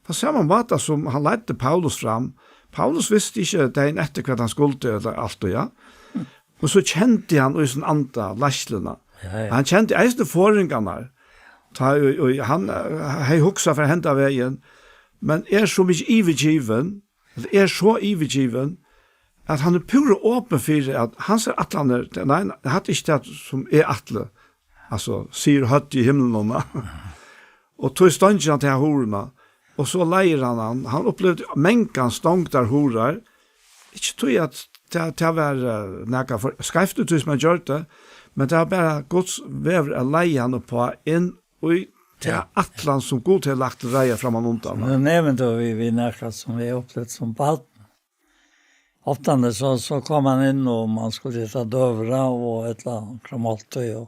Á sama máta sum hann leiddi Paulus fram. Paulus visti ikki dagin eftir, hvat hann skuldi, ella alt og ja. Men so kendi hann í sín anda leiðsluna. Ja, ja. Hann kendi eisini forðingarnar. Tá, og, og hann, eh, hevði hugsað fyri henda vegin, men er so mikið yvirgivin, ella er so yvirgivin, at hann er púra opin fyri, at hansara ætlanir, nei, hann hevði ikki tað, sum eg ætli. Altso, sigur høvdið í himlinum. Og tí stongir hann til hurðina, og so leiðir hann hann. Hann upplivdi mangan stongdar hurðar. Ikki tí at tað, tað var, eh, nakað for, skeivt út, sum hann gjørdi, men tað var bara Guds vegur at leiða hann upp á inn í ta Ja. ætlan, sum Gud hevði lagt til reiðar framman undan. Nú nevnir tú við, við nakað, sum eg upplivdi sum barn. Ofta so, so kom hann inn, og man skuldi eta døgurða og ella kramolti, og,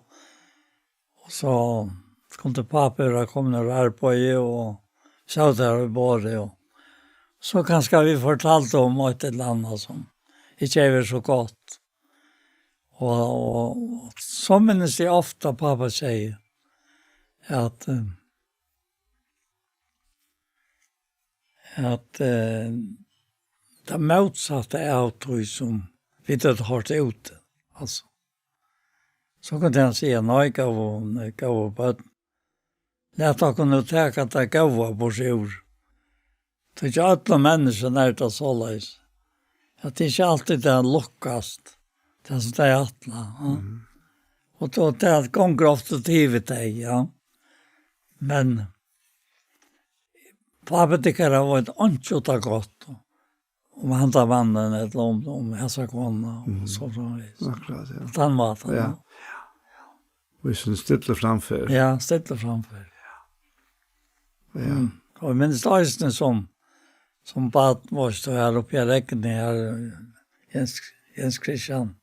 og so kom pápi, og kom nær arbeiði, og sat har við borðið, og so kanska vit fortaldu um eitt ella annað, sum ikki hevði verið so gott. Og, og so minnist eg ofta, pápi sigur, at, eh, at, eh, tað mótsatta av tí, sum vit høvdu hoyrt úti, altso. So kundi hann siga: "Nei, góðu, nei, góðu børn, lat okkum nú taka tað góða burtur úr." Tí hjá øllum menniskjum er tað soleiðis, at tað er ikki altíð, tað lukkast, tað sum tey ætla, ja. Mhm. Og tó, tað gongur ofta til við tey, ja. Men pápi tykkara veit einki út á gott um handa mannin ella um, um hasa konuna og Mhm. so framvegis. Akkurát, ja. Tann mátan, Ja. ja. Og í sín stillu framferð. Ja, stillu framferð. Ja. Mm. Og eg minnist eisini sum, sum barn, veitst tú, her uppi á Regni, her, Jens, Jens Christian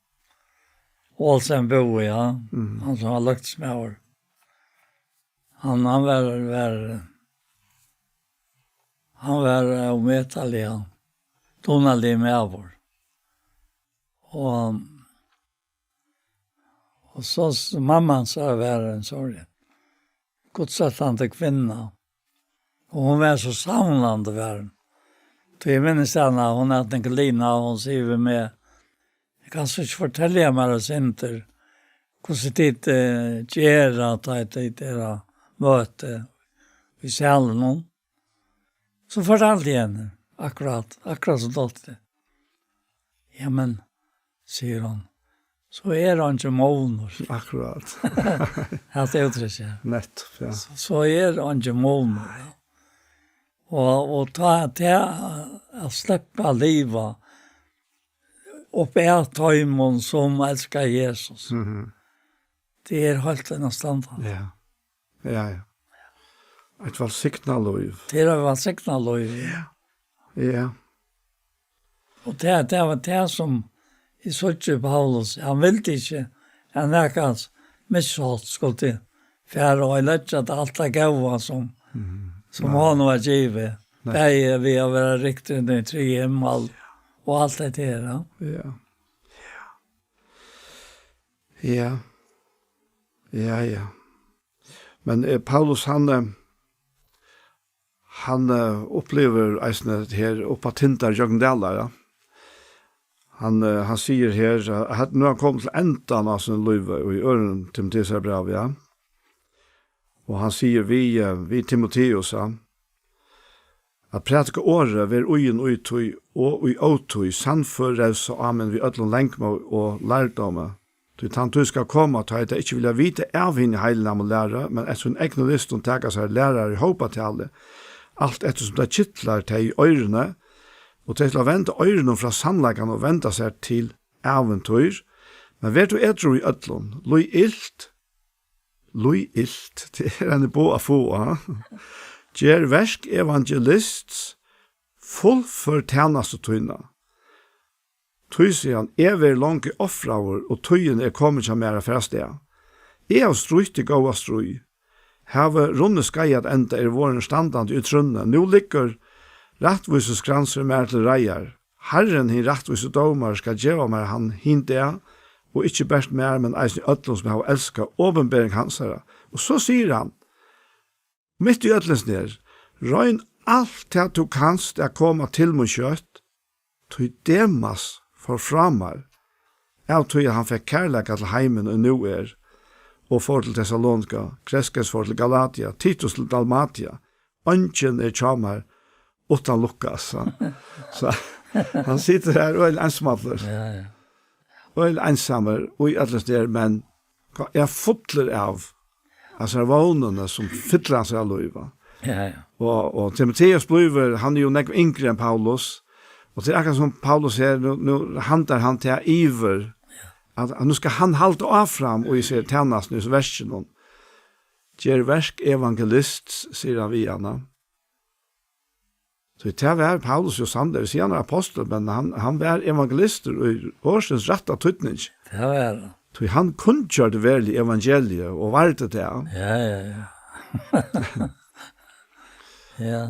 Olsen búði, ja. Mhm. Hann sum var løgtingsmaður. Hann, hann var, var, hann var, eh, ómetaliga dugnaligur maður. Og, og so s-, mamma hansara var ein, sorry, gudsóttandi kvinna. Og hon var so savnandi, var hon. Tí eg minnist hana, hon æt Nikolina, og hon sigur við meg: "Kanst tú ikki fortelja mær eitt sindur, hvussu tit, eh, gera, tá ið tit eru á møti í salinum?" So fortaldi eg henni akkurát, akkurát sum dóttir. "Ja, men," sigur hon, "so er eingin munur." Akkurát. Hatta er úttrykk, ja. Nettopp, ja. So, so er eingin munur, ja. Og, og tá, tá at sleppa at liva upp at teimum, sum elska Jesus. Mhm. Tað er heilt enastandandi. Ja. Ja, ja. Eitt vælsignað lív. Tað er eitt vælsignað lív, ja. Ja. Og tað, tað var tað, sum eg síggi Paulus. Hann vildi ikki, at nakar mishátt skuldi fara og leggja alt tað góða, sum, Mhm. sum Nei. honum var givið. Nei. Bæði við at vera ryktur inn í triði himmal og alt det her, ja. Ja. Ja. Ja, ja. Men, eh, Paulus, hann, eh, hann, eh, upplivir eisini her upp á tindar gjøgnum dalar, ja. Hann, eh, hann sigur her, eh, at nú er hann komin til endan av sínum lívi í øðrum Timoteusarbrævi, ja. Og hann sigur við, eh, við Timoteus, ja, at prædika orðið, ver íðin í tíð og í ótíð, sannførir, revsar, áminir við øllum langmóð og lærdómi. Tí tann tíð skal koma, tá ið tey ikki vilja vita av hini heilnæmu læru, men eftir sínum egnu lystum taka sær lærarar í hópatali, alt eftir sum tað kitlar tey í oyruni, og tey skulu venda oyruni frá sannleikanum og venda sær til ævintýr. Men ver tú edrú í øllum, líð ilt, líð ilt, tað er ein boð at fáa, ha? Ger verk evangelists, fullfør tænastu tína. Tí, sigur hann, eg verði longu ofraður, og tíðin er komin hjá mær at fara avstað. Eg havi strítt tað góða stríð, havi runnið skeiðið at enda, eri vorðin standandi í trúnni. Nú liggur rættvísiskransur mær til reiðar. Harrin, hin rættvísi dómari, skal geva mær hann hin dag, og ikki bert mær, men eisini øllum, sum hava elskað opinbering hansara. Og so sigur hann, mitt í øllum sum er, royn alt tað tú kanst at koma til mín skjótt, tí Demas fór frá mær, av tí at hann fekk kærleika til heimin, ið nú er, og fór til Tessalonika, Kreskens fór til Galatia, Titus til Dalmatia. Eingin er hjá mær uttan Lukas, ha. So hann situr her øgiliga einsamallur. Ja, ja. Øgiliga einsamur í øllum stað, men er fullur av, altso, vónini sum fyllir hansara lív, va. Ja, ja. Og, og Timoteus blívur, hann er jú nógv yngri enn Paulus, og tað er akkurát sum Paulus her, nú, nú handar hann tað yvir, at, at nú skal hann halda áfram í sær tænastuni í verkinum. Ger verk evangelists, sigur hann við hana. So tað var Paulus jú sanniliga, vit siga hann er apostul, men hann, hann var evangelistur í orðsins rætta týdning. Tað var hann. Tí hann kunngjørdi veruliga evangeliið og vardi tað. Ja, ja, ja. Ja.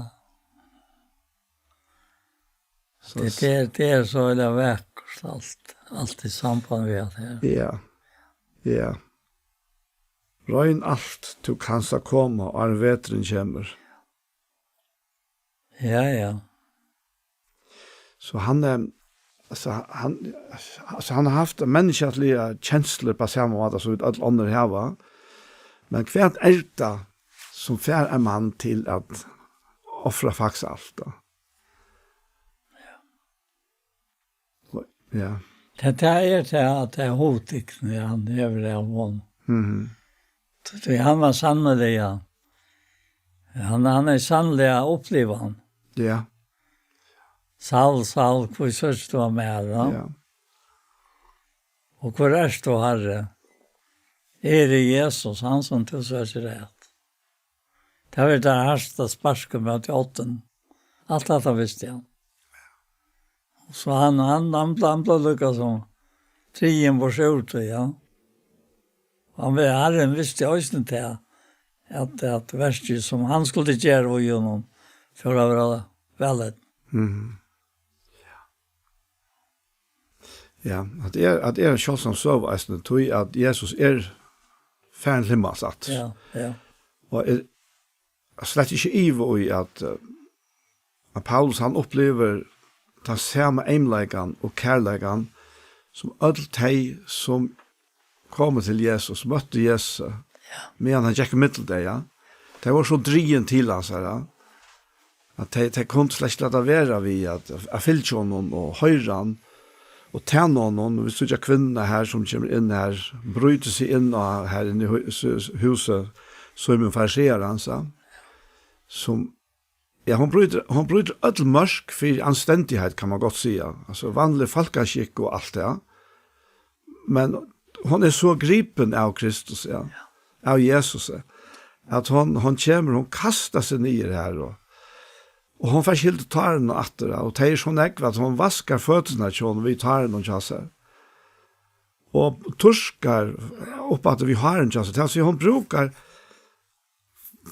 So tað, tað er, tað er so veldig vakkert alt, alt í samband við at her. Ja. Ja. Royn alt tú kanst at koma, áðrenn veturin kemur. Ja, ja. So hann, eh, altso, hann, altso, hann hevur havt menniskjaligar kenslur á sama máta sum vit øll onnur hava. Men hvat er tað sum fær ein mann til at ofra faktiskt alt, tá? Ja. Tað, tað er tað, at tað er hugtiknið, hann hevur av honum. Mhm. Tí hann var sanniliga, hann, hann er sanniliga upplivað hann. Ja. Saul, Saul, hví søkir tú mær, ja? Ja. Og hvør ert tú, Harri? Eg eri Jesus, hann sum tú søkir at. Tað var tað harðasta sparkið móti oddinum. Alt hatta visti hann. Og so hann, hann, hann, hann bleiv líka sum triðin burtur úr tí, ja. Hann var, Harrin visti eisini tað, at, at verkið sum hann skuldi gera í honum, fór at vera væleydnað. Mhm. Ja, at er, at er ein sjáldsom søga eisini, tí at Jesus er farin til himmals aftur. Ja, ja. Og er slett ikki ivi í, at, eh, at Paulus, hann upplivir tann sama eymleikan og kærleikan, sum øll tey, sum komu til Jesus, møttu Jesus, ja, meðan hann gekk ímillum tey, ja. Tey vóru so drigin til hansara, at tey, tey kundu slett ikki lata vera við at, at fylgja honum og hoyra hann og tæna honum. Vit síggja kvinnuna her, sum kemur inn her, brýtur seg inn á, her inn í hu-, hu-, húsið, Símun Farisearans, ja, sum, ja, hon brýtur, hon brýtur øll mørk fyri anstendigheit, kann man gott siga. Altso, vanlig fólkaskikk og alt tað. Men hon er so gripin av Kristus, ja, av Jesus, at hon, hon kemur, hon kastar seg niður her, og, og hon fær ikki hildið tárini aftur, ja, og tað er so nógv, at hon vaskar føturnar hjá honum við tárinum hjá sær, og turkar upp aftur við hárinum hjá sær. Tað vil siga, hon brúkar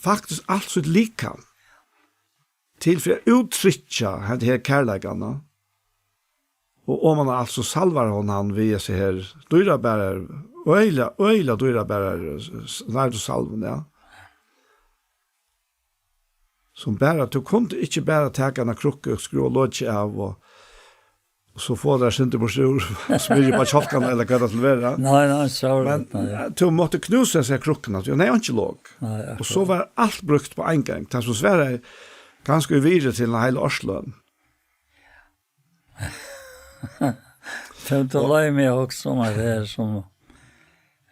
faktiskt alt sítt likam til fyri at úttrykkja henda her kærleikan, og oman á alt so salvar hon hann við hesi her dýrabærar, øgiliga, øgiliga dýrabærar, s-, s-, nardussalvum, ja. Sum bara, tú kundi ikki bara taka eina krukku og skrúva lokið av og, og so fáa tær eitt sindur burtur úr, smyrja upp á kjálkarnar ella hvat tað skal vera. Nei, nei, so er Men, tað, nei. eh, tú mátti knúsa hesa krukkuna, tí hon hevði einki lok. Nei, Og so akkurát. var alt brúkt á ein gang. Tað sum svaraði kanska í virði til eina heila ársløn. Tú, tú Og leiðir meg at hugsa um at tað er sum,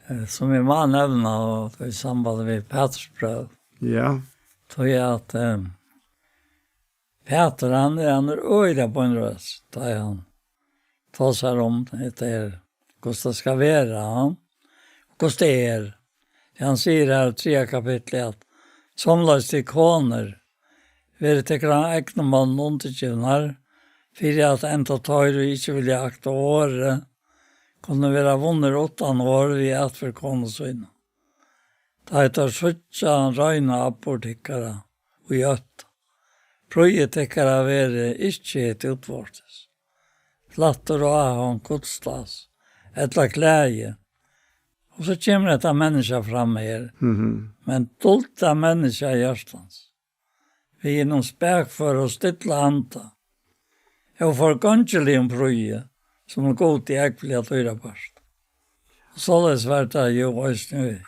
eh, sum eg má nevna, og í samband við Pætursbræv. Ja. Tí at, eh, Pætur, hann er, hann er øgiliga beinleiðis, tá ið hann tosar um hetta her, hvussu tað skal vera, ja, og hvussu tað er. Tí hann sigur her í triðja kapitli, at somuleiðis tit konur, verið tykkara egnu monnum undirgivnar, fyri at enntá teir, ið ikki vilja akta orðið, kunnu verða vunnir uttan orð við atferð konu sína. Tá ið teir síggja reina atburð tykkara í ótta, prýði tykkara verði ikki hitt útvortis, flættur og áhongt gudsláts, ella klæði. Og so kemur hetta menniskja fram her. Mhm. Men dulda menniskja hjartans, við hinum spakføra og stilla anda, og forgongiligum prýði, sum er Gudi ógvuliga dýrabært. Og soleiðis var tað jú eisini í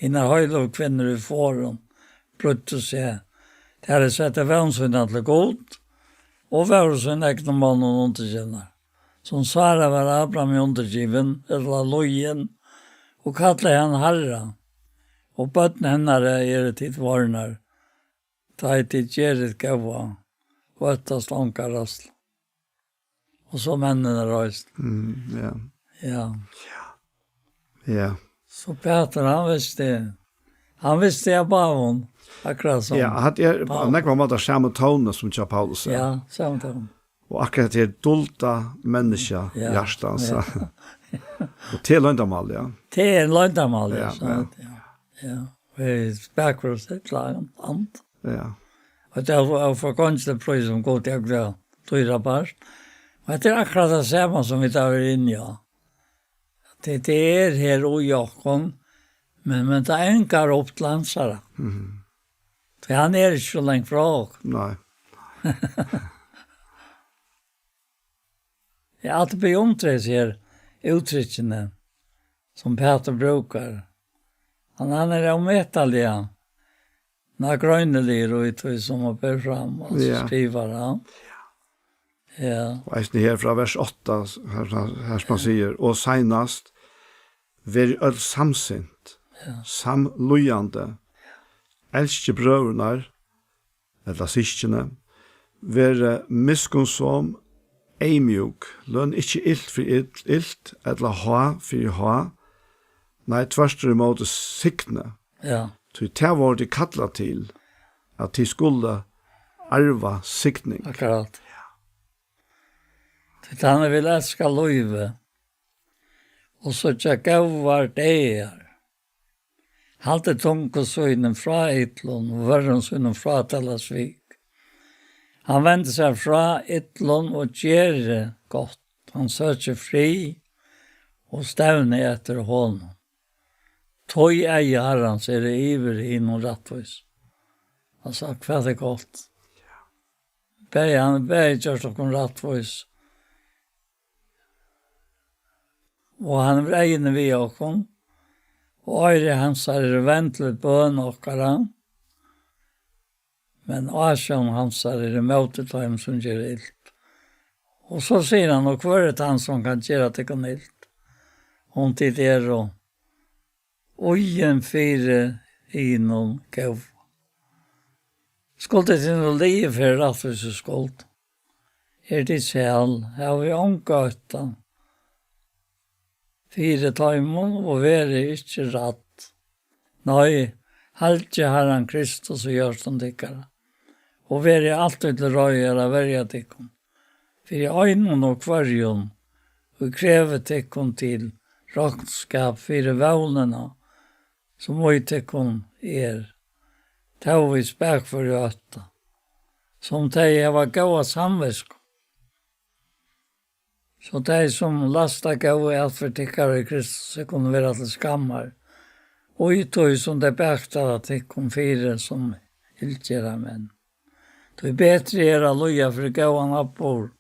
Hinar heilagu kvinnur í forðum brýddu seg. Tær høvdu sett vón sína til Gud, og vóru sínum egnu monnum undirgivnar. Sum Sara var Abrahami undirgivin, ella lýðin, og kallaði hann Harra, og børn hennara eru tit vornar, tá ið tit gerið góða, og óttast onga ræðslu. Og so menninir eisini. Mm, ja. Ja. Ja. So Pætur, hann visti, hann visti av báðum, akkurát sum Ja, hann er Paul. Á nógvar mátar sama tóni sum hjá Paulusi. Ja, sama tóni. Og akkurát hetta dulda menniskja, Ja, hjartans. Ja. Og til loyndarmál, ja. Til loyndarmál, ja, Ja, so, ja. Ja. Ja. Og eg spakar og sitt langt, annet. Ja. Og det er for, for kunstig prøv som går til å bli dyra bært. Men det er akkurat det samme som vi tar inn, ja. Det, det er her og Jakob, men, men det er en gar opp til hans her. Mhm. For han er ikke så lenge fra oss. Nei. Jeg har alltid beundret her uttrykkene som Peter bruker. Han, han er omvettelig, ja. Nå grønne lir og ut som å bære fram, altså Ja. skriver han. Ja. Og eisini her frá vers átta, her, her, her som hann sigur, og seinast, verið øll samsint, Ja. samlíðandi, elski brøðurnar, ella systkini, verið miskunnsom, eyðmjúk, løn ikki ilt fyri ilt, ilt, ella há fyri há, nei, tvørturímóti signi. Ja. Tí tað vóru tit kallað til, at tit skulu arva signing. Akkurát. Tí tann vil elska lívið og síggja góðar dagar. Haldi tungu síni frá illum, og vørrum sínum frátala svik. Hann vendir sær frá illum og ger gott. Hann søkir frið og stevni eftir honum. Tí eygu Harrans eru yvir hinum rættvís. Hann sagt, hvat er gott? Bæði hann, bæði gjørt okkum rættvís. Og hann hevur eyguni við okkum, og oyru hansara eru vend til bøn okkara, men ásjón hansara er ímóti teimum, sum gera ilt. Og so sigur hann, og hvør er tann, sum kann gera tykkum ilt, um tit eru íðin fyri hinum góða? Skuldu tit nú liðið fyri rættvísu skuld, er tit sæl, havið onga óttan fyri teimum og verið ikki rædd. Nei, halgið Harran Kristus í hjørtum tykkara, og verið altíð til reiðar at verja tykkum fyri einum og hvørjum, ið krevur tykkum til roknskap fyri vónina, sum í tykkum er, tó við spakføri og ótta, sum tey hava góða samvitsku, so tey, sum lasta góðu atferð tykkara í Kristusi, kunnu vera til skammar, og í tí, sum tey baktala tykkum fyri sum illgerðarmenn. Tí betri er at líða fyri góðan atburð,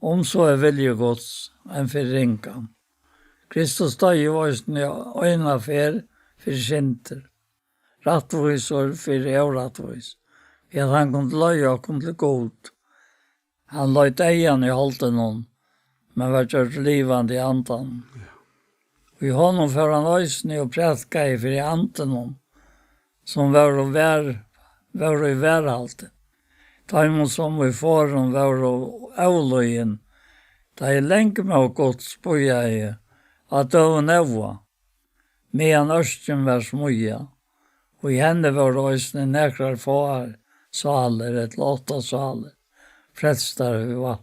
um so er vilji Guds, enn fyri ringan. Kristus doyði jú eisini eina ferð fyri syndir, rættvísur fyri órættvís, fyri at hann kundi leiða okkum til Gud. Hann leið deyðan í holdinum, men var gjørdur livandi í andanum. Í honum fór hann eisini og prædikaði fyri andunum, sum vóru vær-, vóru í varðhaldi, teimum, sum í forðum vóru ólýðin, tá ið langmóð Guds bíðaði á døgum Nóa, meðan ørkin var smíðað, og í henni vóru eisini nakrar fáar sálir, ella átta sálir, frelstar við vatn.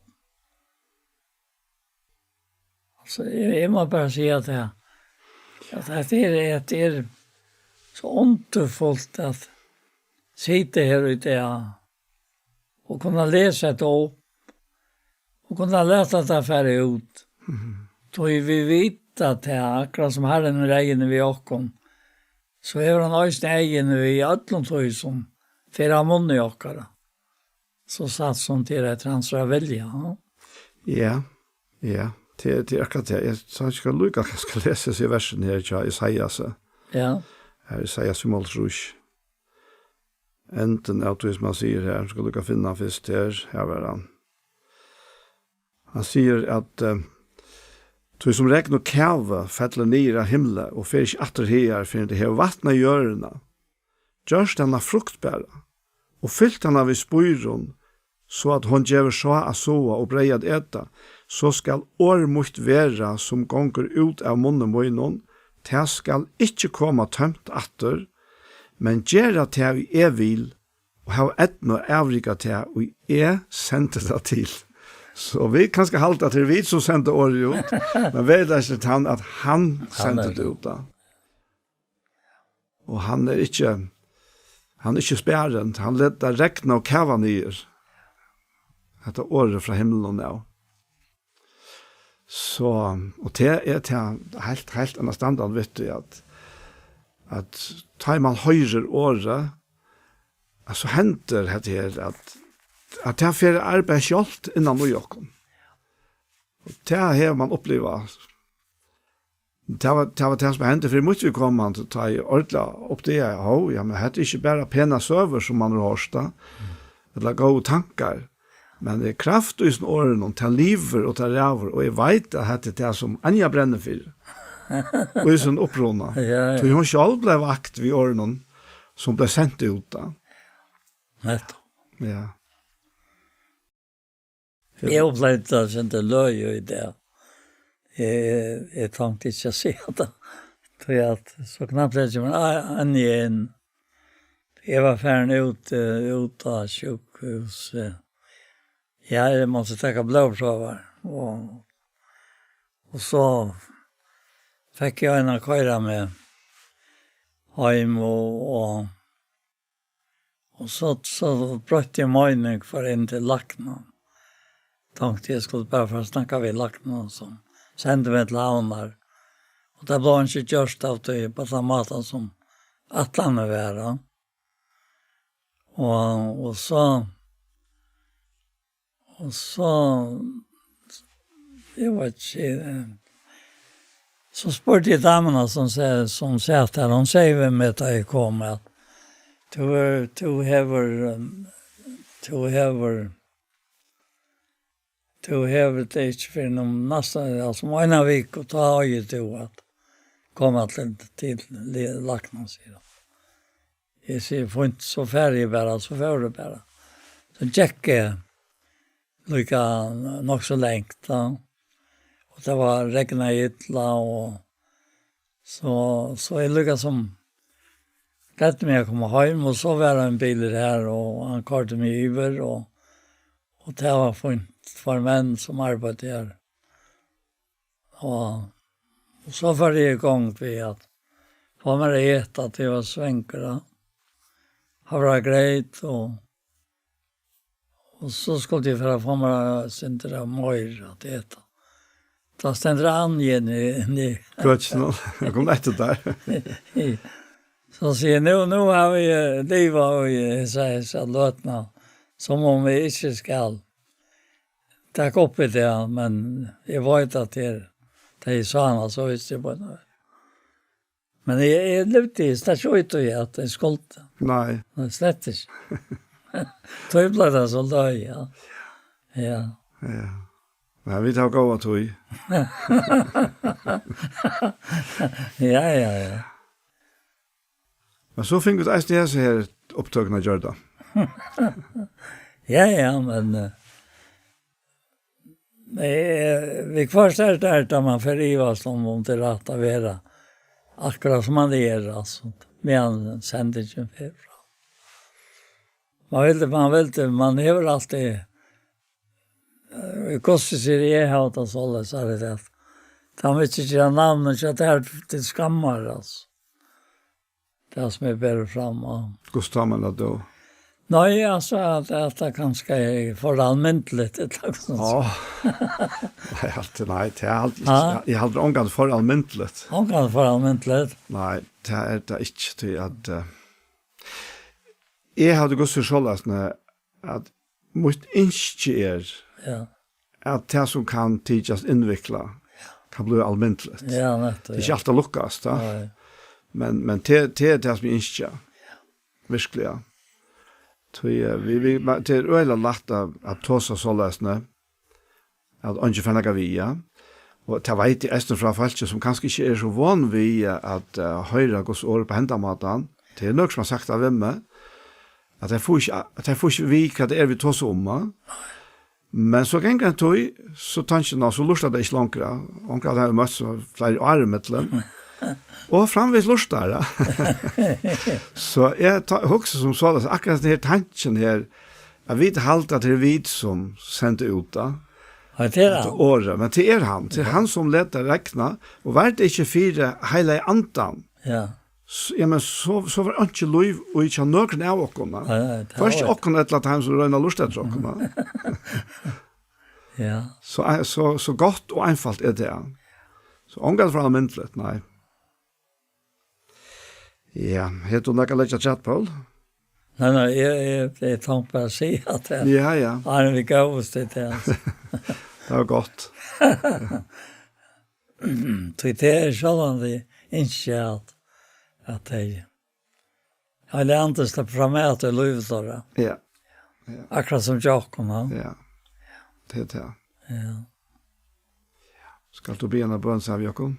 Altso, eg, eg má bara siga tað, at hetta er, hetta er so undurfult at sita her í dag og kunna lesa hetta upp og kunna lata tað fara út. Mhm. Tí vit vita tað, akkurát sum Harrin hevur eyguni við okkum, so hevur hann eisini eyguni við øllum tí, sum fer av munni okkara. So satt sum tað er eftir hansara vilja, ja. Ja, ja. Tað, tað er akkurát tað. Eg, so eg skal líka kanska lesa hesi versini her hjá Esaiasi. Ja. Her er Esaias fimm og hálvtrýss. Endin av tí, sum hann sigur her, skal du finna fyrst her, her var hann. Hann sigur at, eh, "Tí sum regn og kavi fellur niður av himli og fer ikki aftur hagar, fyrr enn tað hevur vatnað jørðina, gjørt hana fruktbara og fylt hana við spírum, so at hon gevur sáð at sáa og breyð at eta, so skal orð mítt vera, sum gongur út av munni mínum, tað skal ikki koma tómt aftur, men gera tað, ið eg vil, og hava eydnu at avrika tað, ið eg sendi tað til." So vit kanska halda, at tað er vit, sum senda orðið út, men veruleikin er tann, at hann Hann sendi er tað út, da. Og hann er ikki, hann er ikki sparandi, hann letur tað regna og kava niður. Hetta orðið frá himlinum av. So, og tað er tað heilt, heilt annað standard, veit tú, at, at tá man hoyrir orðið, at so hendir hetta her, at, at tað fer at arbeiða sjálvt innan í okkum. Og tað hevur man upplivað. Tað var, tað var tað, sum hendi fyri mítt viðkomandi, tá eg ordiliga uppdagaði, hó, ja, men hetta er ikki bara penar søgur, sum man hevur hoyrt, da, ella góðir tankar. Men tað er kraft í hesum orðunum, tað livir og tað ræður, og eg veit, at hetta er tað, sum Anja brennur fyri. Og í sín uppruna. Ja, ja. Tí hon sjálv bleiv vakt við orðunum, sum bleiv sent út, da. Nettupp. Ja. Eg upplivdi tað sum tað løg í dag. Eg, eg, eg tonkti ikki at siga tað. Tí at so knappliga kemur Anja inn. Eg var farin út, eh, út á sjúkrahúsið. Ja, eg mátti taka blóðprøvar. Og, og so fekk eg ein at koyra meg heim og, og Og so, so broytti eg meining, fór inn til læknan. Tonkti, eg skuldi bara fara at snakka við læknan, sum sendi meg til Havnar. Og tað bleiv ikki gjørt av tí, á tann mátan sum ætlanin var, ja. Og, og so, Og so, eg veit ikki, eh, so spurdi eg damuna sum se-, sum sat har, hon segði við meg, tá eg kom, at tú er, tú hevur, eh, tú hevur, tú hevur tað ikki fyrr enn um næstan, altso, um eina viku, tá eigur tú at koma til, til li-, læknan, sigur hon. Eg sigi, fínt, so fari eg bara, so fór eg bara. So gekk eg líka nokk so langt, tá. Og tað var, regnaði illa, og so, so eg líka sum gleddi meg at koma heim, og so var ein bilur har, og hann koyrdi meg yvir, og, og tað var fínt, tveir menn sum arbeiddu har. Og, og so fór eg í gongd við at fáa mær at eta, tí eg var svangur, ja. Havragreyt og, og so skuldi eg fara at fáa mær eitt sindur av meira at eta. Tá stendur Anja inni, inni. Køkinum, eg kom eftir tær. So sigi eg, nú, nú hava vit, eh, livað í, eh, hesa, hesa løtuna, sum um vit ikki skal taka upp í tað, men eg veit at tað er, tá eg sá hana, so visti eg bara. Men eg, eg livdi slett ikki út í at eg skuldi. Nei. Nei, slett ikki. Tá bleiv tað so løgið, ja. Ja. Ja. Men vit hava góða tíð. Ja, ja, ja. Men so fingu vit eisini hesa her upptøkuna gjørda. Ja, ja, men, eh, eh, viðhvørt er tað, at man fer ivast um, um tað er rætt at vera akkurát sum man er, altso, meðan sendingin fer fram. Man vildi, man vildi, man hevur altíð, eh, hvussu sigur eg, havi tað soleiðis, er tað at, tá man ikki gera navn, ikki at tað er til skammar, altso. Tað sum eg beri fram, ja. Hvussu tá, meinar tú? Nei, altso, at, at tað kanska er for almindeligt, ella nakað sovorðið. Ja. Nei, alt, nei, tað er alt ikki. Ha? Eg haldi ongantíð for almindeligt. Ongantíð for almindeligt? Nei, tað er tað ikki, tí at, eh, eg havi gott sett soleiðis, nei, at mítt ynski er, ja, at tað sum kann tykjast innviklað, kann blíva almindeligt. Ja, nettupp, tað er ikki, ja, alt tað lukkast, tá. Nei. Men, men tað, tað er tað, sum eg ynski. Virkuliga. Tí, eh, vit, vit, man, tað er øgiliga lætt at, at tosa soleiðis, nei, at eingin fær nakað við, ja. Og tað veit eg eisini frá fólki, sum kanska ikki eru so von við at, eh, hoyra Guds orð á hendan mátan. Tað er nøkur, sum hava sagt tað við meg, at tey fáa ikki, at tey fáa ikki við, hvat tað er, vit tosa um, ja. Men so gongur ein tíð, so tenkir man, so lurta tey ikki longur. Onkur av teimum møtt so fleiri ár ímillum. Og framvegis lurta teir, ja. So eg ta-, hugsi sum soleiðis, akkurát tann her tankin her, at vit halda, at tað er vit, sum senda út, ja. Ja, tað er hann. Orðið, men tað er hann. Tað er hann, sum letur tað regna, og var tað ikki fyri heilaga andan. Ja. S-, ja, men so, so var einki lív í hjá nøkrum av okkum, va? Nei, nei, tað var hvørki okkum ella teimum, sum royna at lurta eftir okkum, va? Ja. So, eh, so, so gott og einfalt er tað. So ongan frá almindligt, nei. Ja, hevur tú nakað at leggja afturat, Poul? Nei, nei, eg, eg, eg tók bara at siga at tað. Ja, ja. Áðrenn vit góvust til tað, altso. Tað var gott. Tí tað er sjálvandi ynskið at, at tey, Heilagi Andi sleppur fram at í lívi teirra. Ja. Ja. Akkurát sum hjá okkum, ja. Ja. Tað er tað. Ja. Skalt tú biðja eina bøn saman við okkum?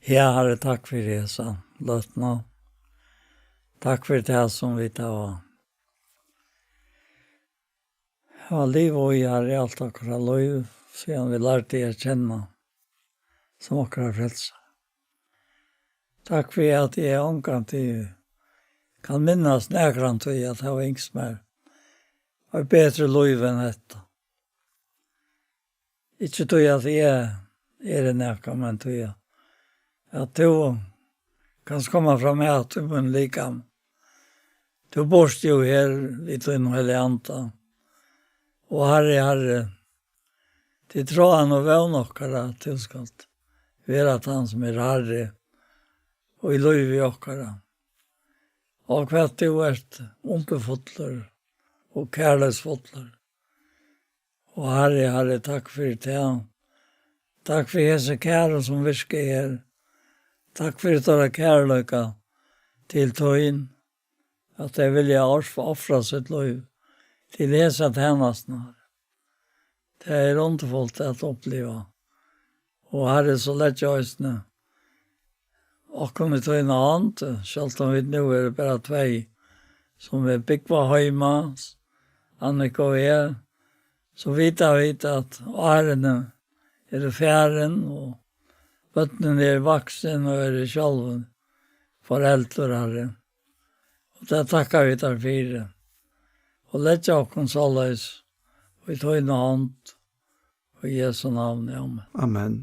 Ja, Harri, takk fyri hesa løtuna. Takk fyri tað sum vit hava, hava livað í, Harri, alt okkara lív, síðan vit lærdu teg at kenna sum okkara frelsara. Takk fyri at eg ongantíð kann minnast nakrantíð at hava ynskt mær eitt betri lív enn hetta. Ikki tí at eg eri nakað, men tí at, at tú kanst koma fram at í mín likam. Tú býrt jú her við tínum Heilaga Anda. Og Harri, Harri, tit tráa nú vón okkara, at tú skalt vera tann, sum er Harri í lívi okkara. Og hvat tú ert undurfullur og kærleiksfullur. Og Harri, Harri, takk fyri tað. Takk fyri hesi kæru, sum virka her. Takk fyri teirra kærleika til tín, at tey vilja orf-, ofra sítt lív til hesa tænastuna. Tað er undurfult at uppliva. Og Harri, so leggja eisini okkum í tína hond, sjálvt um vit nú eru bara tvey, sum vit búgva heima, Annika og eg, so vita vit, at árini eru farin, og børnini eru vaksin og eru sjálv foreldur, Harri. Og tað takka vit tær fyri. Og leggja okkum soleiðis í tína hond, í Jesu navni, amen. Amen.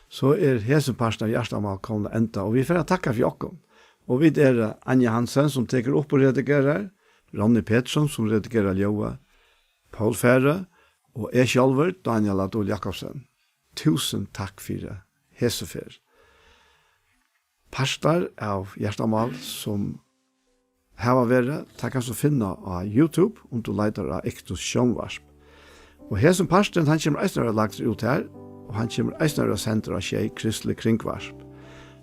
So er hesin parturin av Hjartamál komin at enda, og vit fara at takka fyri okkum. Og vit eru Anja Hansen, sum tekur upp og redigerar, Ronny Petersson, sum redigerar ljóðið, Poul Færø, og eg sjálvur, Dánial á Dul Jakobsen. Túsund takk fyri hesa ferð. Partar av Hjartamál, sum hava verið, tað kanst tú finna á YouTube, um tú leitar á Iktus Sjónvarp. Og hesin parturin, hann kemur eisini at verða lagdur út har, og hann kemur eisini at verða sendur á Sjey Kristlig Kringvarp.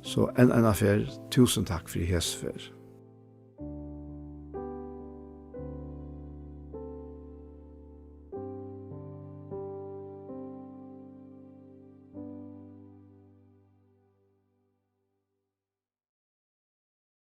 So enn eina ferð, túsund takk fyri hesa ferð.